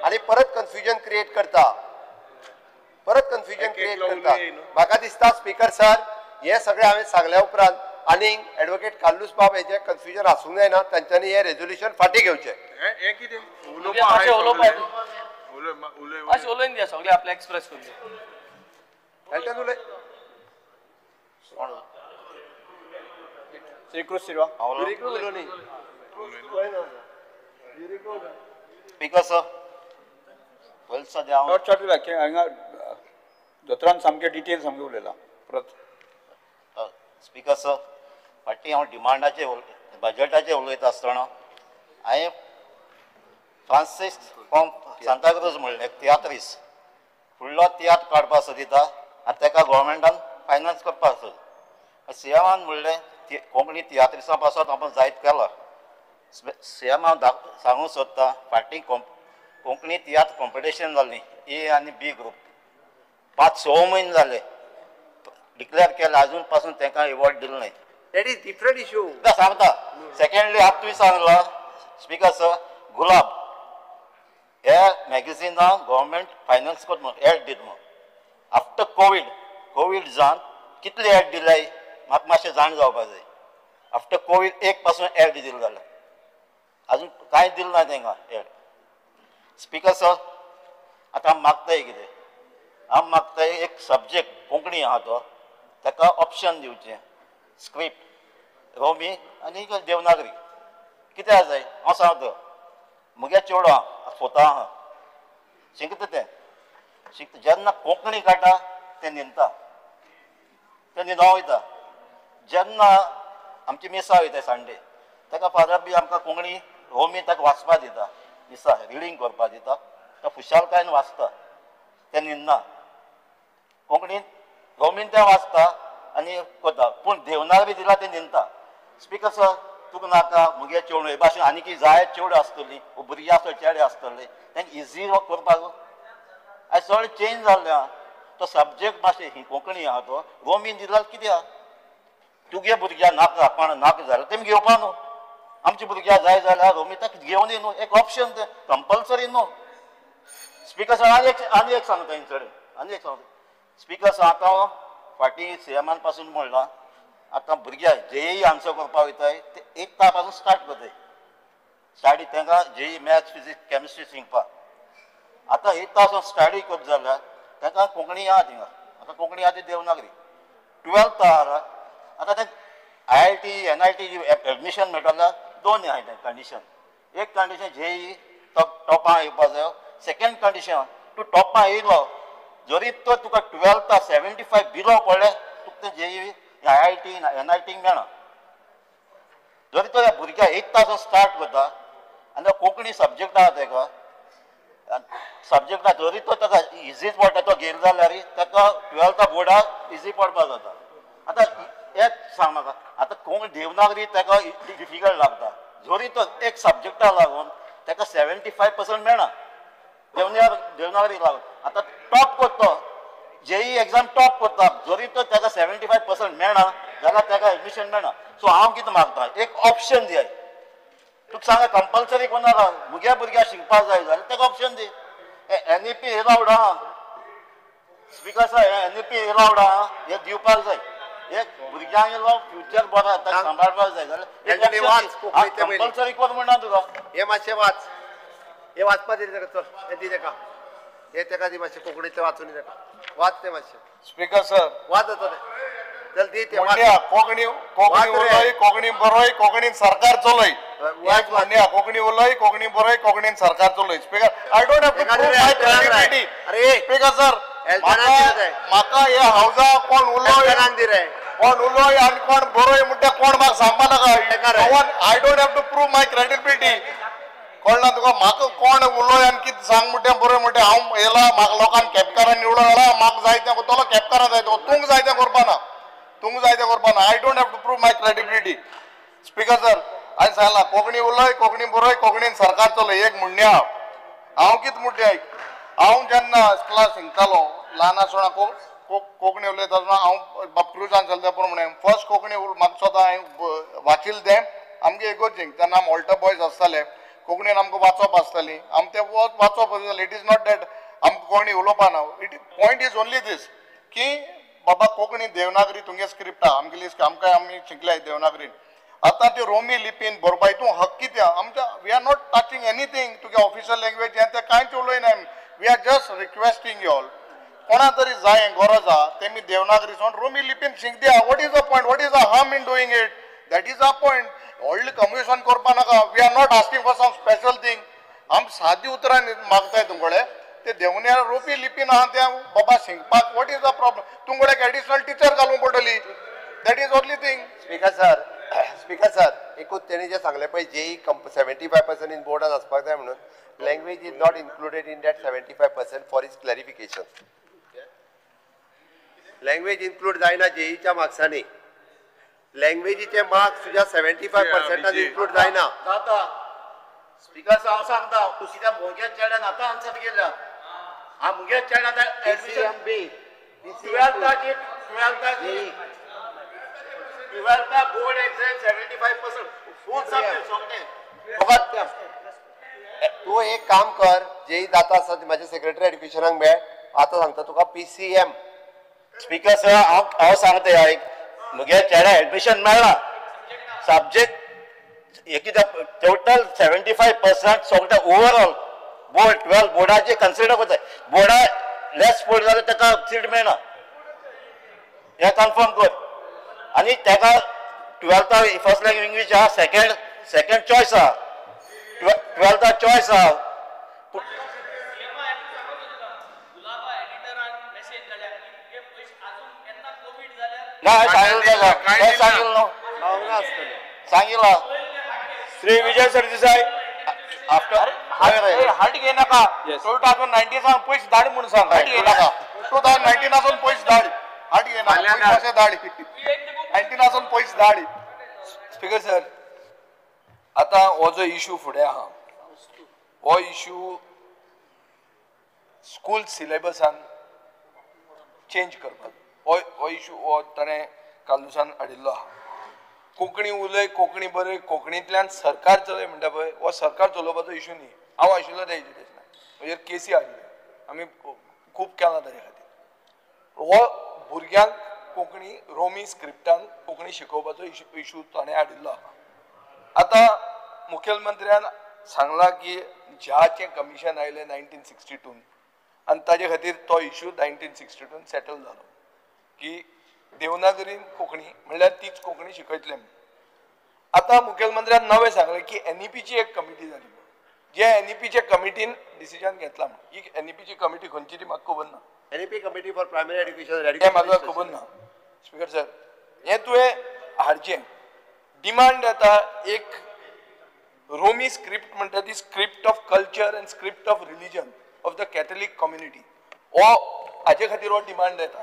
आनी परत कन्फ्युजन क्रिएट करता परत कन्फ्युजन क्रिएट करता. म्हाका दिसता स्पीकर सर हे सगळें हांवें सांगल्या उपरांत आनी एडवोकेट कार्लूस बाब हेजें कन्फ्युजन आसूंक जायना तांच्यांनी हें रेजोल्युशन फाटीं घेवचें. उलोवन दिया सगळें आपलें एक्सप्रेस करून. स्पीकर सर शॉर्ट शॉर्ट हांगा दोतोरान सामकें डिटेल सामकें उलयलां परत. स्पीकर सर फाटीं हांव डिमांडाचेर बजटाचेर उलयता आसतना हांवें फ्रांसीस कॉम सांताक्रूज म्हणलें तियात्रीस फुडलो तियात्र काडपाक सोदिता आनी ताका गोवोरमेंटान फायनान्स करपाक सोद. सीएमान म्हणलें कोंकणी तियात्रिसां पासत आपूण जायत केला. सीएम हांव सांगूंक सोदता फाटीं कोंकणी तियात्र कॉम्पिटिशन जाली ए आनी बी ग्रूप 5-6 म्हयने जाले डिक्लेअर केले अजून पासून तांकां एवॉर्ड दिलो न्हय. That is different issue. सांगता सेकंडली आतां तुवें सांगला स्पीकर सर गुलाब हे मॅगझिना गव्हर्मेंट फायनान्स करता म्हूण एड दिता म्हूण आफ्टर कोवीड कोवीड जावन कितले एड दिले म्हाका मातशें जाण जावपा जाय. आफ्टर कोवीड एक पासून एड दिले जाल्यार अजून कांय दिलें ना तांकां एड. स्पीकर सर आतां आमी मागताय कितें आमी मागताय एक सब्जेक्ट कोंकणी आहा तो ताका ऑप्शन दिवचें स्क्रिप्ट रोमी आनी देवनागरी कित्याक जाय हांव सांगता म्हगे चेडो आहा फोता आहा शिकता तें शिकता जेन्ना कोंकणी काडटा तें न्हिदता तें न्हिदों वयता. जेन्ना आमची मिसां वयता संडे ताका फादर बी आमकां कोंकणी रोमी ताका वाचपाक दिता मिसां रिडींग करपाक दिता तो खुशालकायेन वाचता तें न्हिदना कोंकणीन रोमीन तें वाचता आनी करता पूण देवनागरी दिला तें न्हिदता. स्पीकर सर तुका नाका मुगे चेडूं हे भाशेन आनी कितें जाय चेडूं आसतली भुरगीं आसतली चेडे आसतले तांकां इजी करपाक आयज सगळें चेंज जाल्लें आहा. तो सब्जेक्ट मातशें ही कोंकणी आहा तो रोमीन दिला कितें आहा तुगे भुरग्यां नाका कोणा नाका जाल्यार तेमी घेवपा न्हू आमच्या भुरग्यां जाय जाल्यार रोमी ताका घेवन न्हू एक ऑप्शन तें कंपल्सरी न्हू. स्पीकर सर आनी एक सांगता हेंचे कडेन आनी एक सांगता. स्पीकर सर आतां फाटीं सीएमान पासून म्हणलां आतां भुरग्यांक जेई आन्सर करपाक वयताय ते एट्था पासून स्टार्ट करताय. स्टाडी तांकां जेई मॅथ्स फिजिक्स केमिस्ट्री शिकपाक. आतां एट्था पासून स्टडी करता जाल्यार तांकां कोंकणी आहा थिंगा. आतां कोंकणी आहा ती देवनागरी. ट्वेल्थ आहा आतां ते IIT NIT admission मेळटा जाल्यार दोन आहाय तें कंडिशन. एक कंडिशन जेई टॉपां येवपा जायो. सेकेंड कंडिशन तूं टॉपां येयलो जरी तर तुका ट्वेल्था 75 बिलो पडले तुका तें जेई IIT NIT मेळना. जरी तर ह्या भुरग्याक एट्था पासून स्टार्ट करता आनी कोंकणी सब्जॅक्ट आहा तेका सब्जॅक्ट आहा जरी तो ताका इझीच पडटा तो घेयलो जाल्यार ताका ट्वेल्था बोर्डाक इझी पडपाक जाता. आतां एक सांग म्हाका आतां कोंकणी देवनागरी ताका डिफिकल्ट लागता जरी तो एक सब्जॅक्टा लागून ताका 75% मेळना देवनागरी लागून. आतां टॉप करता जेई एग्जाम टॉप करता जरी तर ताका 75% मेळना जाल्यार ताका एडमिशन मेळना. सो हांव कितें मागता एक ऑप्शन दियाय. तुका सांगा कंपल्सरी कोणाक मुगे भुरग्याक शिकपाक जाय जाल्यार ताका ऑप्शन दी. NEP allowed आहा स्पिकर सर, NEP allowed आहा हें दिवपाक जाय. एक भुरग्यांक येयलो फ्युचर बरो ताका सांबाळपाक जाय जाल्यार कंपल्सरी कोण म्हणना तुका. हें मातशें वाच, हें वाचपा दी ताका. चल हें दी ताका, हें ताका दी मातशें कोंकणींतलें वाचून दी ताका. वाच तें मातशें. स्पिकर सर वाच आतां तें. चल दी तें. कोंकणी कोंकणी उलय कोंकणी बरय कोंकणीन सरकार चलय. म्हणया कोंकणी उलय कोंकणी बरय कोंकणीन सरकार चलय. Speaker I don't have to prove my credibility. Speaker sir म्हाका हे हावजा कोण उलय कोण उलय आनी कोण बरय म्हणटा कोण म्हाका सांगपा नाका. I don't have to prove my credibility. कळना तुका म्हाका कोण उलय आनी कितें सांग म्हणटा बरय म्हणटा. हांव येयला म्हाका लोकांक केपकारान निवडून हाडला म्हाका जाय तें करतलो केपकारान जाय तें तुमकां जाय तें करपा ना तुमकां जाय तें करपा ना. I don't have to prove my credibility. Speaker sir हांवें सांगलां कोंकणी उलय कोंकणी बरय कोंकणीन सरकार चलय. एक म्हणणें आहा. हांव कितें म्हणटा आयक, हांव जेन्ना क्लास शिकतालो ल्हान आसतना कोंकणी उलयता आसतना हांव बापक्रुजान चलता प्रमाणे फर्स्ट कोंकणी म्हाका स्वता हांवें वाचिल्लें तें आमगे इगोर्जींक. तेन्ना आम ऑल्टर बॉयज आसताले कोंकणीन आमकां वाचप आसताली आम तें वाचप आसतालें. It is not that आमकां कोंकणी उलोवपा ना. It point is only this की बाबा कोंकणी देवनागरी तुमगे स्क्रिप्ट आहा आमगेली आमकां आमी शिकले देवनागरीन. आतां त्यो रोमी लिपीन बरोवपा हितून हक कितें आमच्या. We are not touching anything तुगे ऑफिशियल लँग्वेज हें तें कांयच उलयना. We are just requesting you all कोणा तरी जाय गरज आहा तेमी देवनागरी सोड रोमी लिपीन शिक दिया. What is the point? What is the harm in doing it? That is a point. व्हडलें कम्युनिकेशन करपा नाका. We are not asking for some special thing. आम सादी उतरां मागताय तुमकडे ते देवनागरी रोमी लिपीन आहा तें बाबा शिकपाक. What is the problem? तुमकडे एक एडिशनल टिचर घालूंक पडटली. That is only thing. Speaker sir, speaker sir एकूच तेणी जें सांगलें पळय जेई 75% इन बोर्डान आसपाक जाय म्हणून language is not included in that 75% for is clarification. Language include जायना जेईच्या मार्क्सांनी. लँग्वेजीचे मार्क्स तुज्या 75% इन्क्लूड जायना. जाता स्पिकर सर हांव सांगता तूं कित्याक मुगे चेड्यान आतां आन्सर केल्या. हांव मुगे चेड्यान एडमिशन ट्वेल्थाची ट्वेल्था बोर्ड एक्झाम 75% फूल सब्जेक्ट सगळे. तूं एक काम कर जेई जाता आसा म्हाजे सेक्रेटरी एड्युकेशनाक मेळ. आतां सांगता तुका PCM. Speaker sir हांव हांव सांगता आयक मुगे चेड्या एडमिशन मेळ्ळा सब्जेक्ट हे कितें टोटल 75% सगळे ओवरऑल बोर्ड 12 बोर्डाचे कन्सिडर करताय. बोर्डा लेस पडले जाल्यार ताका सीट मेळना हें कन्फर्म कर. आनी ताका ट्वेल्था फर्स्ट लँग्वेज इंग्लीश आहा सेकेंड सेकेंड चॉयस आहा ट्वेल्था चॉयस आहा. ना सांगितलं सांगितलं न्हू सांगितलं. श्री विजय सरदेसाय आफ्टर हाट घे नाका. 2019 पयशे धाड म्हणून सांग. हाट घे नाका. 2019 पयशे धाड. हाट घे नाका पयशे धाड. 19 पयशे धाड. स्पिकर सर आतां हो जो इशू फुडें आहा हो इशू स्कूल सिलेबसान चेंज करपाक हो इशू हो ताणें कालूसान हाडिल्लो आहा. कोंकणी उलय कोंकणी बरय कोंकणींतल्यान सरकार चलय म्हणटा पळय हो सरकार चलोवपाचो इशू न्ही. हांव आशिल्लो त्या एज्युकेशनाक म्हजेर केसी आयिल्ल्यो आमी खूब केलां ताजे खातीर. हो भुरग्यांक कोंकणी रोमी स्क्रिप्टान कोंकणी शिकोवपाचो इशू ताणें हाडिल्लो आहा. आतां मुखेलमंत्र्यान सांगलां की ज्याचें कमिशन आयलें 1962 आनी ताजे खातीर तो इशू 1962 सेटल जालो की देवनागरीन कोंकणी म्हणल्यार तीच कोंकणी शिकयतले. आतां मुखेलमंत्र्यान नवें सांगलें की एनईपीची एक कमिटी जाली, जे एनईपीच्या कमिटीन डिसिजन घेतला. ही एनईपीची कमिटी खंयची ती म्हाका खबर ना. NEP committee for primary education हें म्हाका खबर ना. स्पीकर सर, हें तुवें हाडचें डिमांड येता एक रोमी स्क्रिप्ट म्हणटा ती script of culture and script of religion of the Catholic community, हो हाजे खातीर हो डिमांड येता.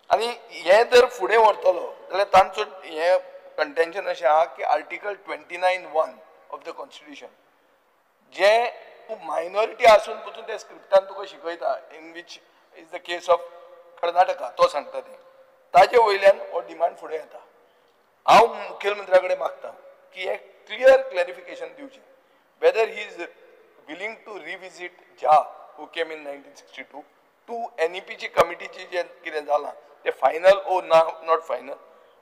आनी हें जर फुडें व्हरतलो जाल्यार तांचो हें कंटेन्शन अशें आहा की आर्टिकल 29(1) ऑफ the constitution जे तूं मायनॉरिटी आसून पसून त्या स्क्रिप्टान तुका शिकयता, in which is the case of Karnataka, तो सांगता तें, ताजे वयल्यान हो डिमांड फुडें येता. हांव मुखेलमंत्र्या कडेन मागता की एक क्लियर क्लॅरिफिकेशन दिवचें, whether he is willing to revisit Jha who came in 1962 to एनईपीची कमिटीची जें कितें जालां तें फायनल ओ ना not final,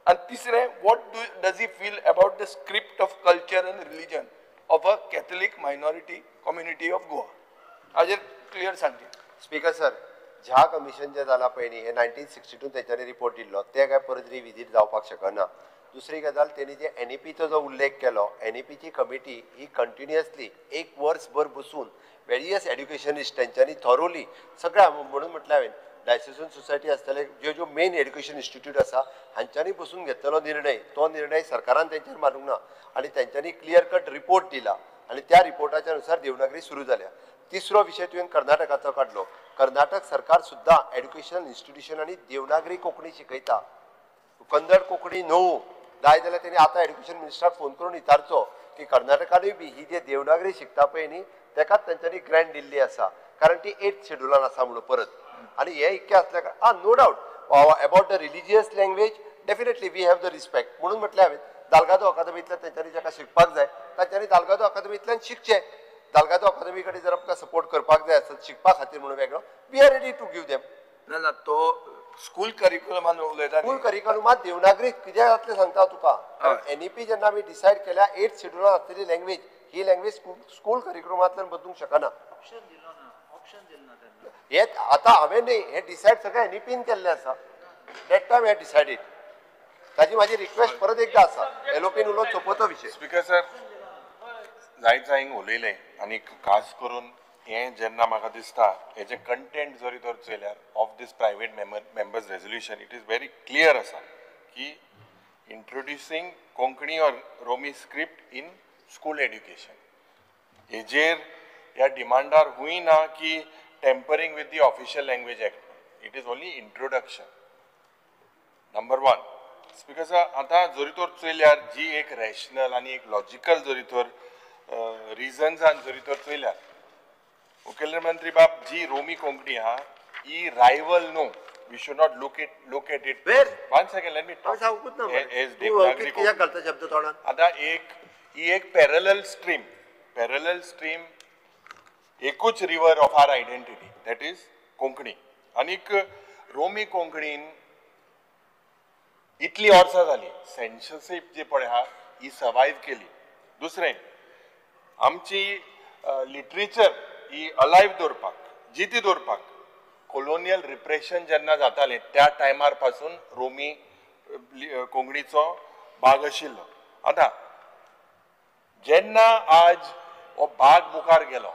आनी तिसरें what does he feel about the script of culture and religion of a Catholic minority community of Goa, हाजेर clear सांगचें. Speaker sir, ज्या कमिशन जें जालां पळय न्ही, हें 1962 तेंच्यांनी रिपोर्ट दिल्लो, तें काय परत रिविजीट जावपाक शकना. दुसरी गजाल, तेणी जे एनईपीचो जो उल्लेख केलो, एनईपीची कमिटी ही कंटिन्युअसली एक वर्सभर बसून वेरियस एड्युकेशनिस्ट तेंच्यांनी थरोली सगळ्या, म्हणून म्हटलें हांवें डायसेसन सोसायटी आसतले, ज्यो ज्यो मेन एड्युकेशन इन्स्टिट्यूट आसा हांच्यांनी बसून घेतलेलो निर्णय, तो निर्णय सरकारान तेंचेर मारूंक ना आनी तेंच्यांनी क्लियर कट रिपोर्ट दिला आनी त्या रिपोर्टाच्या नुसार देवनागरी सुरू जाल्या. तिसरो विशय तुवें कर्नाटकाचो काडलो. कर्नाटक सरकार सुद्दां एड्युकेशनल इन्स्टिट्युशनांनी देवनागरी कोंकणी शिकयता, कन्नड कोंकणी न्हू. जाय जाल्यार तेणी आतां एड्युकेशन मिनिस्टराक फोन करून विचारचो की कर्नाटकानूय बी ही जे देवनागरी शिकता पळय न्ही तेकाच तेंच्यांनी ग्रँट दिल्ली आसा, कारण ती 8th शेड्युलान आसा म्हणून परत. आनी हे इतकें आसल्या कारणान no doubt about the religious language definitely we have the respect. म्हणून म्हटलें हांवें दालगादो अकादमींतल्यान तेंच्यांनी जाका शिकपाक जाय तांच्यांनी दालगादो अकादमींतल्यान शिकचें. दालगादो अकादमी कडेन जर आमकां सपोर्ट करपाक जाय आसत शिकपा खातीर म्हणून वेगळो, we are ready to give them. ना ना, तो स्कूल करिक्युलमान उलयता, स्कूल करिक्युलमात देवनागरी कितें जातलें सांगता तुका. एनईपी जेन्ना आमी डिसायड केल्या 8th शेड्युलान आसतली लँग्वेज, ही लँग्वेज स्कूल करिक्युलमांतल्यान बदलूंक शकना. हे आतां हांवें न्ही, हे डिसायड सगळें एनईपीन केल्लें आसा, that time हे डिसायडीड. ताजी म्हाजी रिक्वेस्ट परत एकदां आसा, एलओपीन उलोवन सोंपोवचो विशय. स्पीकर सर, जायत जायंक उलयलें आनी खास करून हें जेन्ना म्हाका दिसता हेजें कंटेंट जरी तर चोयल्यार of this private members resolution it is very clear आसा की introducing Konkani or Romi script in school education. हेजेर ह्या डिमांडार हुंय ना की tampering with the official language act, it is only introduction. Number 1. Speaker sir, आतां जरी तर चोयल्यार जी एक रॅशनल आनी एक लॉजिकल जरी तर रिजन्सान जरी तर चोयल्यार मुखेलमंत्री बाब जी रोमी कोंकणी आहा ही रायवल न्हू, we should not look at it. One second, let me talk. आतां एक ही एक पॅरलल स्ट्रीम, पॅरलल स्ट्रीम एकूच river of our identity, that is Konkani. आनीक रोमी कोंकणीन इतली वर्सां जाली सेन्सरशीप जी पळय आहा ही सर्वायव केली. दुसरें, आमची लिटरेचर ही अलायव दवरपाक, जिती दवरपाक कोलोनियल रिप्रेशन जेन्ना जातालें त्या टायमार पासून रोमी कोंकणीचो भाग आशिल्लो. आतां जेन्ना आज हो भाग मुखार गेलो,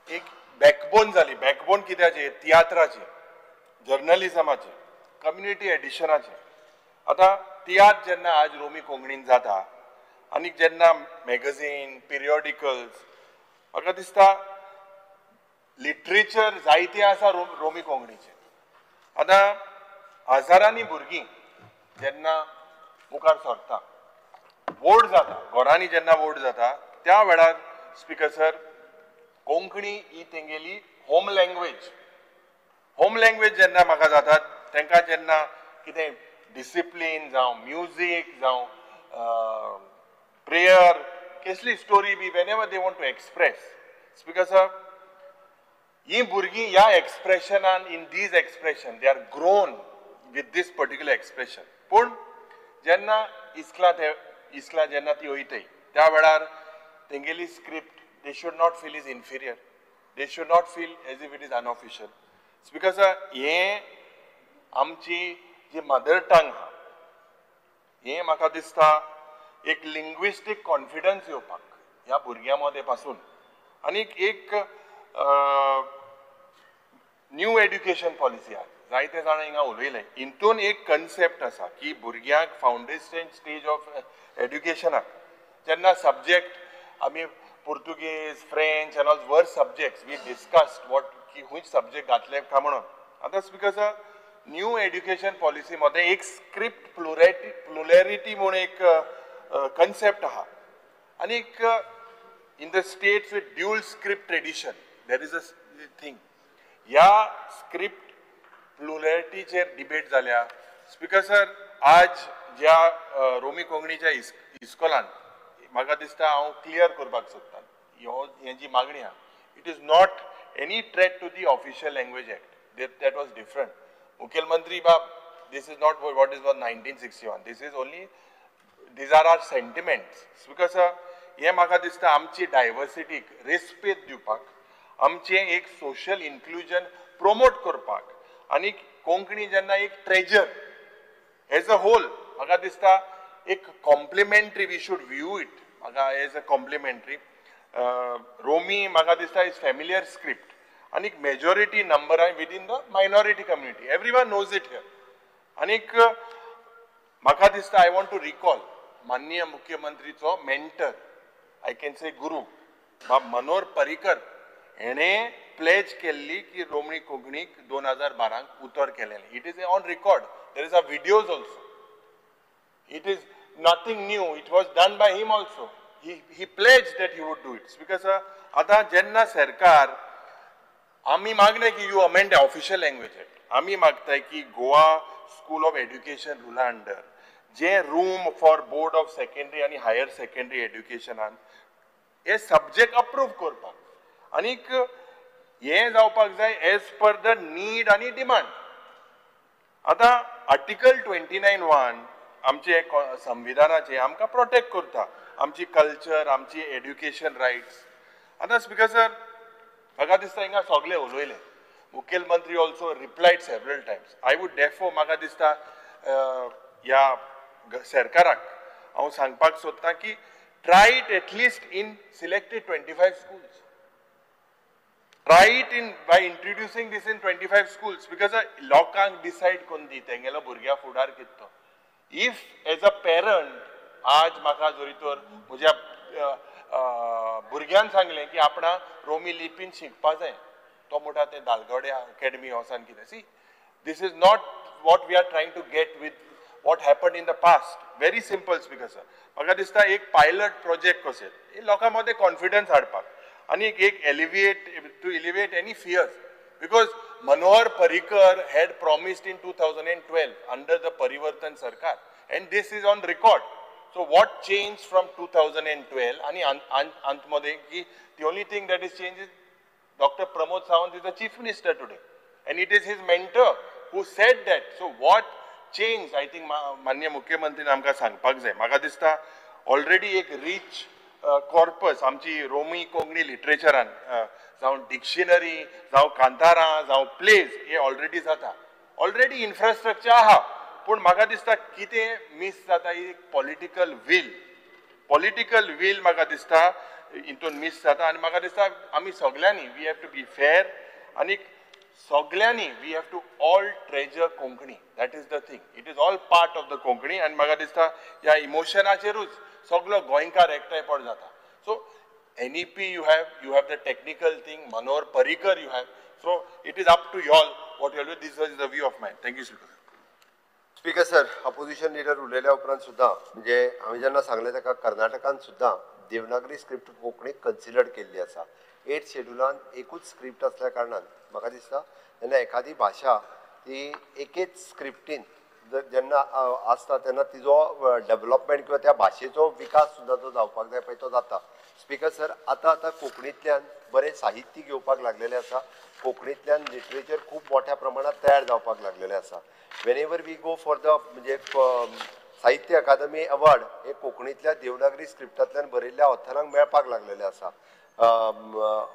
एक बॅकबोन जाली. बॅकबोन कित्याचे? तियात्राचे, जर्नलिजमाचे, कम्युनिटी एडिशनाचे. आतां तियात्र जेन्ना आज रोमी कोंकणीन जाता आनी जेन्ना मॅगझीन, पिरियोडिकल्स, म्हाका दिसता लिटरेचर जायतें आसा रोमी कोंकणीचें. आतां हजारांनी भुरगीं जेन्ना मुखार सरता, वोट जाता, घरांनी जेन्ना वोट जाता त्या वेळार स्पीकर सर कोंकणी ही तेंगेली होम लँग्वेज. होम लँग्वेज जेन्ना म्हाका जाता तांकां जेन्ना कितें डिसिप्लीन जावं, म्युजीक जावं, प्रेयर, कसली story be, whenever they want to express, speaker sir ही भुरगीं ह्या एक्सप्रेशनान, in these expression they are grown, with this particular expression. पूण जेन्ना इस्कला जेन्ना ती वयतय त्या वेळार तेंगेली script they should not feel is inferior, they should not feel as if it is unofficial. Because हें आमची जी मदर टंग आहा हें म्हाका दिसता एक लिंग्विस्टीक कॉन्फिडन्स येवपाक ह्या भुरग्यां मदें पासून आनीक एक न्यू एड्युकेशन पॉलिसी आहा. जायते जाण हिंगा उलयले हितून एक कन्सेप्ट आसा की भुरग्यांक फावंडेशन स्टेज ऑफ एड्युकेशनाक जेन्ना सब्जेक्ट आमी Portuguese, French and all were subjects we discussed what की खूंय सब्जेक्ट घातले काय म्हणून. आतां because new education policy मदें एक स्क्रिप्ट प्लुरॅलिटी म्हूण एक कन्सेप्ट आहा आनीक in the states with dual script tradition there is a thing. ह्या स्क्रिप्ट प्लुरॅलिटीचेर डिबेट जाल्या. स्पीकर सर, आज ज्या रोमी कोंकणीच्या इस्कोलान म्हाका दिसता हांव क्लियर करपाक सोदता ह्यो हें जी मागणी आहा, it is not any threat to the official language act, that was different. मुखेलमंत्री बाब, this is not what is was 1961, this is only these are our sentiments. Speaker sir, हें म्हाका दिसता आमची डायवर्सिटीक रेस्पेद दिवपाक, आमचें एक सोशल इन्क्लुजन प्रोमोट करपाक आनी कोंकणी जेन्ना एक ट्रेजर एज अ होल म्हाका दिसता एक complimentary, we should view it म्हाका एज अ कॉम्प्लिमेंट्री. रोमी म्हाका दिसता is familiar script आनी majority number I within the minority community, everyone knows it here. आनीक म्हाका दिसता I want to recall माननीय मुख्यमंत्रीचो मेंटर, I can say गुरू बाब मनोहर पर्रीकर हेणें प्लेज केल्ली की रोमी कोंकणीक 2012 उतर केलेलें. It is on record, there is a videos also. It is nothing new, it was done by him also. He pledge that he would do it. Because आतां जेन्ना सरकार आमी मागलें की you amend the official language act, आमी मागताय की Goa school of education रुला under J room for board of secondary आनी हायर सेकेंडरी एड्युकेशनान हे सब्जेक्ट अप्रूव करपाक आनीक हें जावपाक जाय एज पर the need आनी डिमांड. आतां आर्टिकल 29(1) आमचे संविधानाचे आमकां प्रोटेक्ट करता आमची कल्चर, आमची एड्युकेशन रायट्स. आतां स्पीकर सर, म्हाका दिसता हिंगा सगळे उलयले, मुखेलमंत्री also replied several times. I would therefore म्हाका दिसता ह्या सरकाराक हांव सांगपाक सोदतां की try it at least in selected 25 schools. Try it in by introducing this in 25 schools. Because लोकांक डिसायड करून दी तेंगेलो भुरग्या फुडार कितें तो. If as a parent आज म्हाका जरी तर म्हज्या भुरग्यान सांगलें की आपणा रोमी लिपीन शिकपा जाय, तो म्हणटा तें दालगोडे अकॅडमी वचून कितें. See, this is not what we are trying to get with what happen in the past. Very simple speaker sir, म्हाका दिसता एक पायलट प्रोजेक्ट कशें लोकां मदें कॉन्फिडन्स हाडपाक आनी एक alleviate to alleviate any fears. Because Manohar Parrikar had promised in 2012 under the Parivartan Sarkar and this is on record. So what change from 2012 आनी अंतमदें की the only thing that is change is Doctor Pramod Sawant is the chief minister today and it is his mentor who said that. So what change, I think माननीय मुख्यमंत्रीन आमकां सांगपाक जाय. म्हाका दिसता already एक rich corpus आमची रोमी कोंकणी लिटरेचरान जावं dictionary, जावं कांतारां, जावं प्लेज हे ऑलरेडी जाता, ऑलरेडी इन्फ्रास्ट्रक्चर आहा. पूण म्हाका दिसता कितें मीस जाता ही पॉलिटिकल वील, पॉलिटिकल वील म्हाका दिसता हितून मीस जाता. आनी म्हाका दिसता आमी सगल्यांनी we have to be fair आनी सगल्यांनी we have to all treasure Konkani. That is the thing, it is all part of the Konkani. आनी म्हाका दिसता ह्या इमोशनाचेरूच सगलो गोंयकार एकठांय पड जाता. So NEP you have the technical thing, Manohar Parrikar you have. So it is up to y'all what you do. This is the view of mine. Thank you speaker. Speaker sir, opposition leader उलयल्या उपरांत सुद्दां म्हणजे हांवें जेन्ना सांगलें ताका कर्नाटकान सुद्दां Devanagari script कोंकणीक कन्सिडर केल्ली आसा. 8 शेड्युलान एकूच स्क्रिप्ट आसल्या कारणान म्हाका दिसता जेन्ना एखादी भाशा ती एकेच स्क्रिप्टीन जेन्ना आसता तेन्ना तिजो डेवलपमेंट किंवा त्या भाशेचो विकास सुद्दां जो जावपाक जाय पळय तो जाता. स्पीकर सर, आतां आतां कोंकणींतल्यान बरें साहित्यीक येवपाक लागलेलें आसा, कोंकणींतल्यान लिटरेचर खूब मोठ्या प्रमाणात तयार जावपाक लागलेलें आसा. Whenever we go for the म्हणजे साहित्य अकादमी अवॉर्ड हे कोंकणींतल्या देवनागरी स्क्रिप्टांतल्यान बरयल्ल्या ऑथरांक मेळपाक लागलेलें आसा.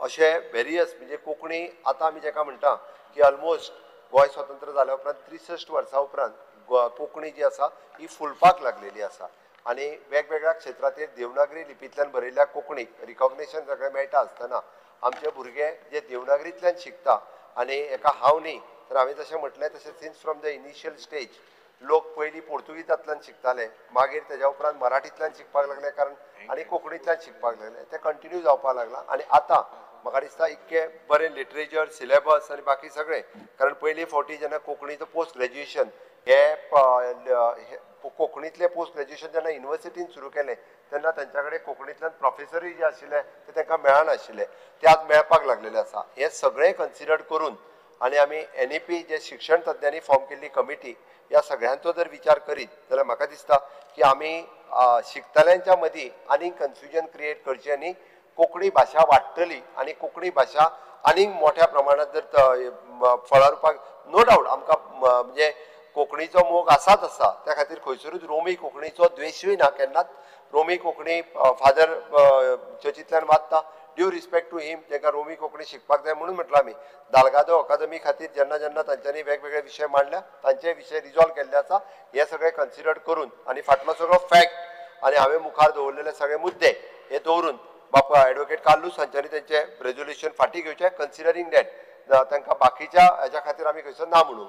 अशे वेरियस म्हणजे कोंकणी आतां आमी जेका म्हणटा की ऑलमोस्ट गोंय स्वतंत्र जाल्या उपरांत 63 वर्सां उपरांत कोंकणी जी आसा ही फुलपाक लागलेली आसा आनी वेगवेगळ्या क्षेत्राचेर देवनागरी लिपींतल्यान बरयल्ल्या कोंकणीक रिकॉग्नेशन सगळें मेळटा आसतना आमचे भुरगे जे देवनागरींतल्यान शिकता आनी एका हांव न्ही तर हांवें जशें म्हटलें तशें since from the initial stage लोक पयलीं पोर्तुगीजांतल्यान शिकताले, मागीर तेज्या उपरांत मराठींतल्यान शिकपाक लागले कारण आनी कोंकणींतल्यान शिकपाक लागले, तें कंटिन्यू जावपाक लागलां. आनी आतां म्हाका दिसता इतकें बरें लिटरेचर सिलेबस आनी बाकी सगळें, कारण पयली फावटी जेन्ना कोंकणीचो पोस्ट ग्रेज्युएशन हे कोंकणींतलें पोस्ट ग्रेज्युएशन जेन्ना युनिवर्सिटीन सुरू केलें तेन्ना तांच्या कडेन कोंकणींतल्यान प्रोफेसरूय जे आशिल्ले ते तांकां मेळनाशिल्ले, ते आज मेळपाक लागलेले आसा. हें सगळें कन्सिडर करून आनी आमी NEP जे शिक्षण तज्ञांनी फॉर्म केल्ली कमिटी ह्या सगळ्यांचो जर विचार करीत जाल्यार म्हाका दिसता की आमी शिकतल्यांच्या मदीं आनीक कन्फ्युजन क्रिएट करचें आनी कोंकणी भाशा वाडटली आनी कोंकणी भाशा आनीक मोठ्या प्रमाणात जर फळारुपाक नो डावट आमकां म्हणजे कोंकणीचो मोग आसाच आसा, त्या खातीर खंयसरूच रोमी कोंकणीचो द्वेशूय ना केन्नाच. रोमी कोंकणी फादर चर्चींतल्यान वाचता, ड्यू रिस्पेक्ट टू हिम, तांकां रोमी कोंकणी शिकपाक जाय म्हणून म्हटलां आमी दालगादो अकादमी खातीर जेन्ना जेन्ना तांच्यांनी वेगवेगळे विशय मांडल्या तांचे विशय रिजॉल्व केल्ले आसा. हे सगळे कन्सिडर करून आनी फाटलो सगळो फॅक्ट आनी हांवें मुखार दवरलेले सगळे मुद्दे हे दवरून बापा एडवोकेट कार्लूस हांच्यांनी तेंचें रेजोल्युशन फाटीं घेवचें, कन्सिडरींग that तांकां बाकीच्या हेच्या खातीर आमी खंयसर ना म्हणूंक.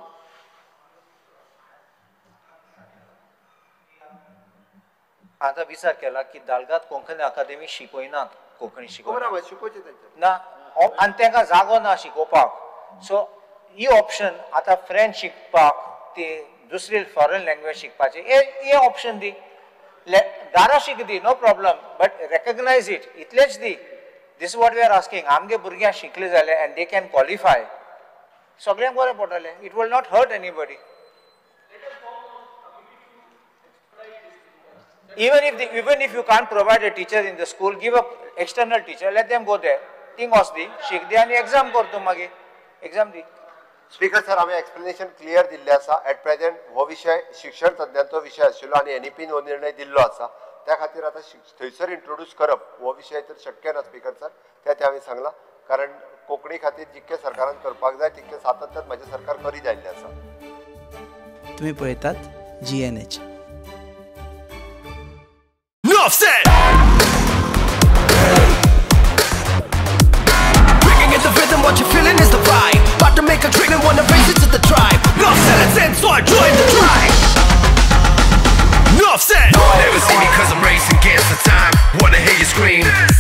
आतां विचार केला की दालगाद कोंकणी अकादेमी शिकयनात, कोंकणी शिकोवना शिकोवचें ना आनी तांकां जागो ना शिकोवपाक. सो ही ऑप्शन आतां फ्रेंच शिकपाक ती दुसरी फॉरेन लँग्वेज शिकपाची हे ऑप्शन दी, दारा शिक दी, no problem, but recognise it, इतलेंच दी. This what we are asking. आमगे भुरग्यांक शिकले जाल्यार एंड they can qualify, सगळ्यांक बरें पडटलें. It will not hurt anybody. Even if you can't provide a teacher in the school, give a external teacher, let them go there. Thing was the शिक दी आनी exam कर तूं मागीर exam दी. Speaker sir, हांवें explanation clear दिल्लें आसा. Eight present हो विशय शिक्षण तज्ञांचो विशय आशिल्लो आनी NEP हो निर्णय दिल्लो आसा, त्या खातीर आतां थंयसर इंट्रोड्यूस करप हो विशय तर शक्य ना स्पीकर सर, तें हांवें सांगलां. कारण कोंकणी खातीर जितकें सरकारान करपाक जाय तितकें सातत्यान म्हाजें सरकार करीत आयिल्लें आसा. तुमी पळयतात GNH. Enough said. Breaking in the rhythm, what you're feeling is the vibe. About to make a dream and wanna raise it to the tribe. Enough said, it's in, so I join the tribe. Enough said. No one ever see me 'cause I'm racing against the time. Wanna hear you scream.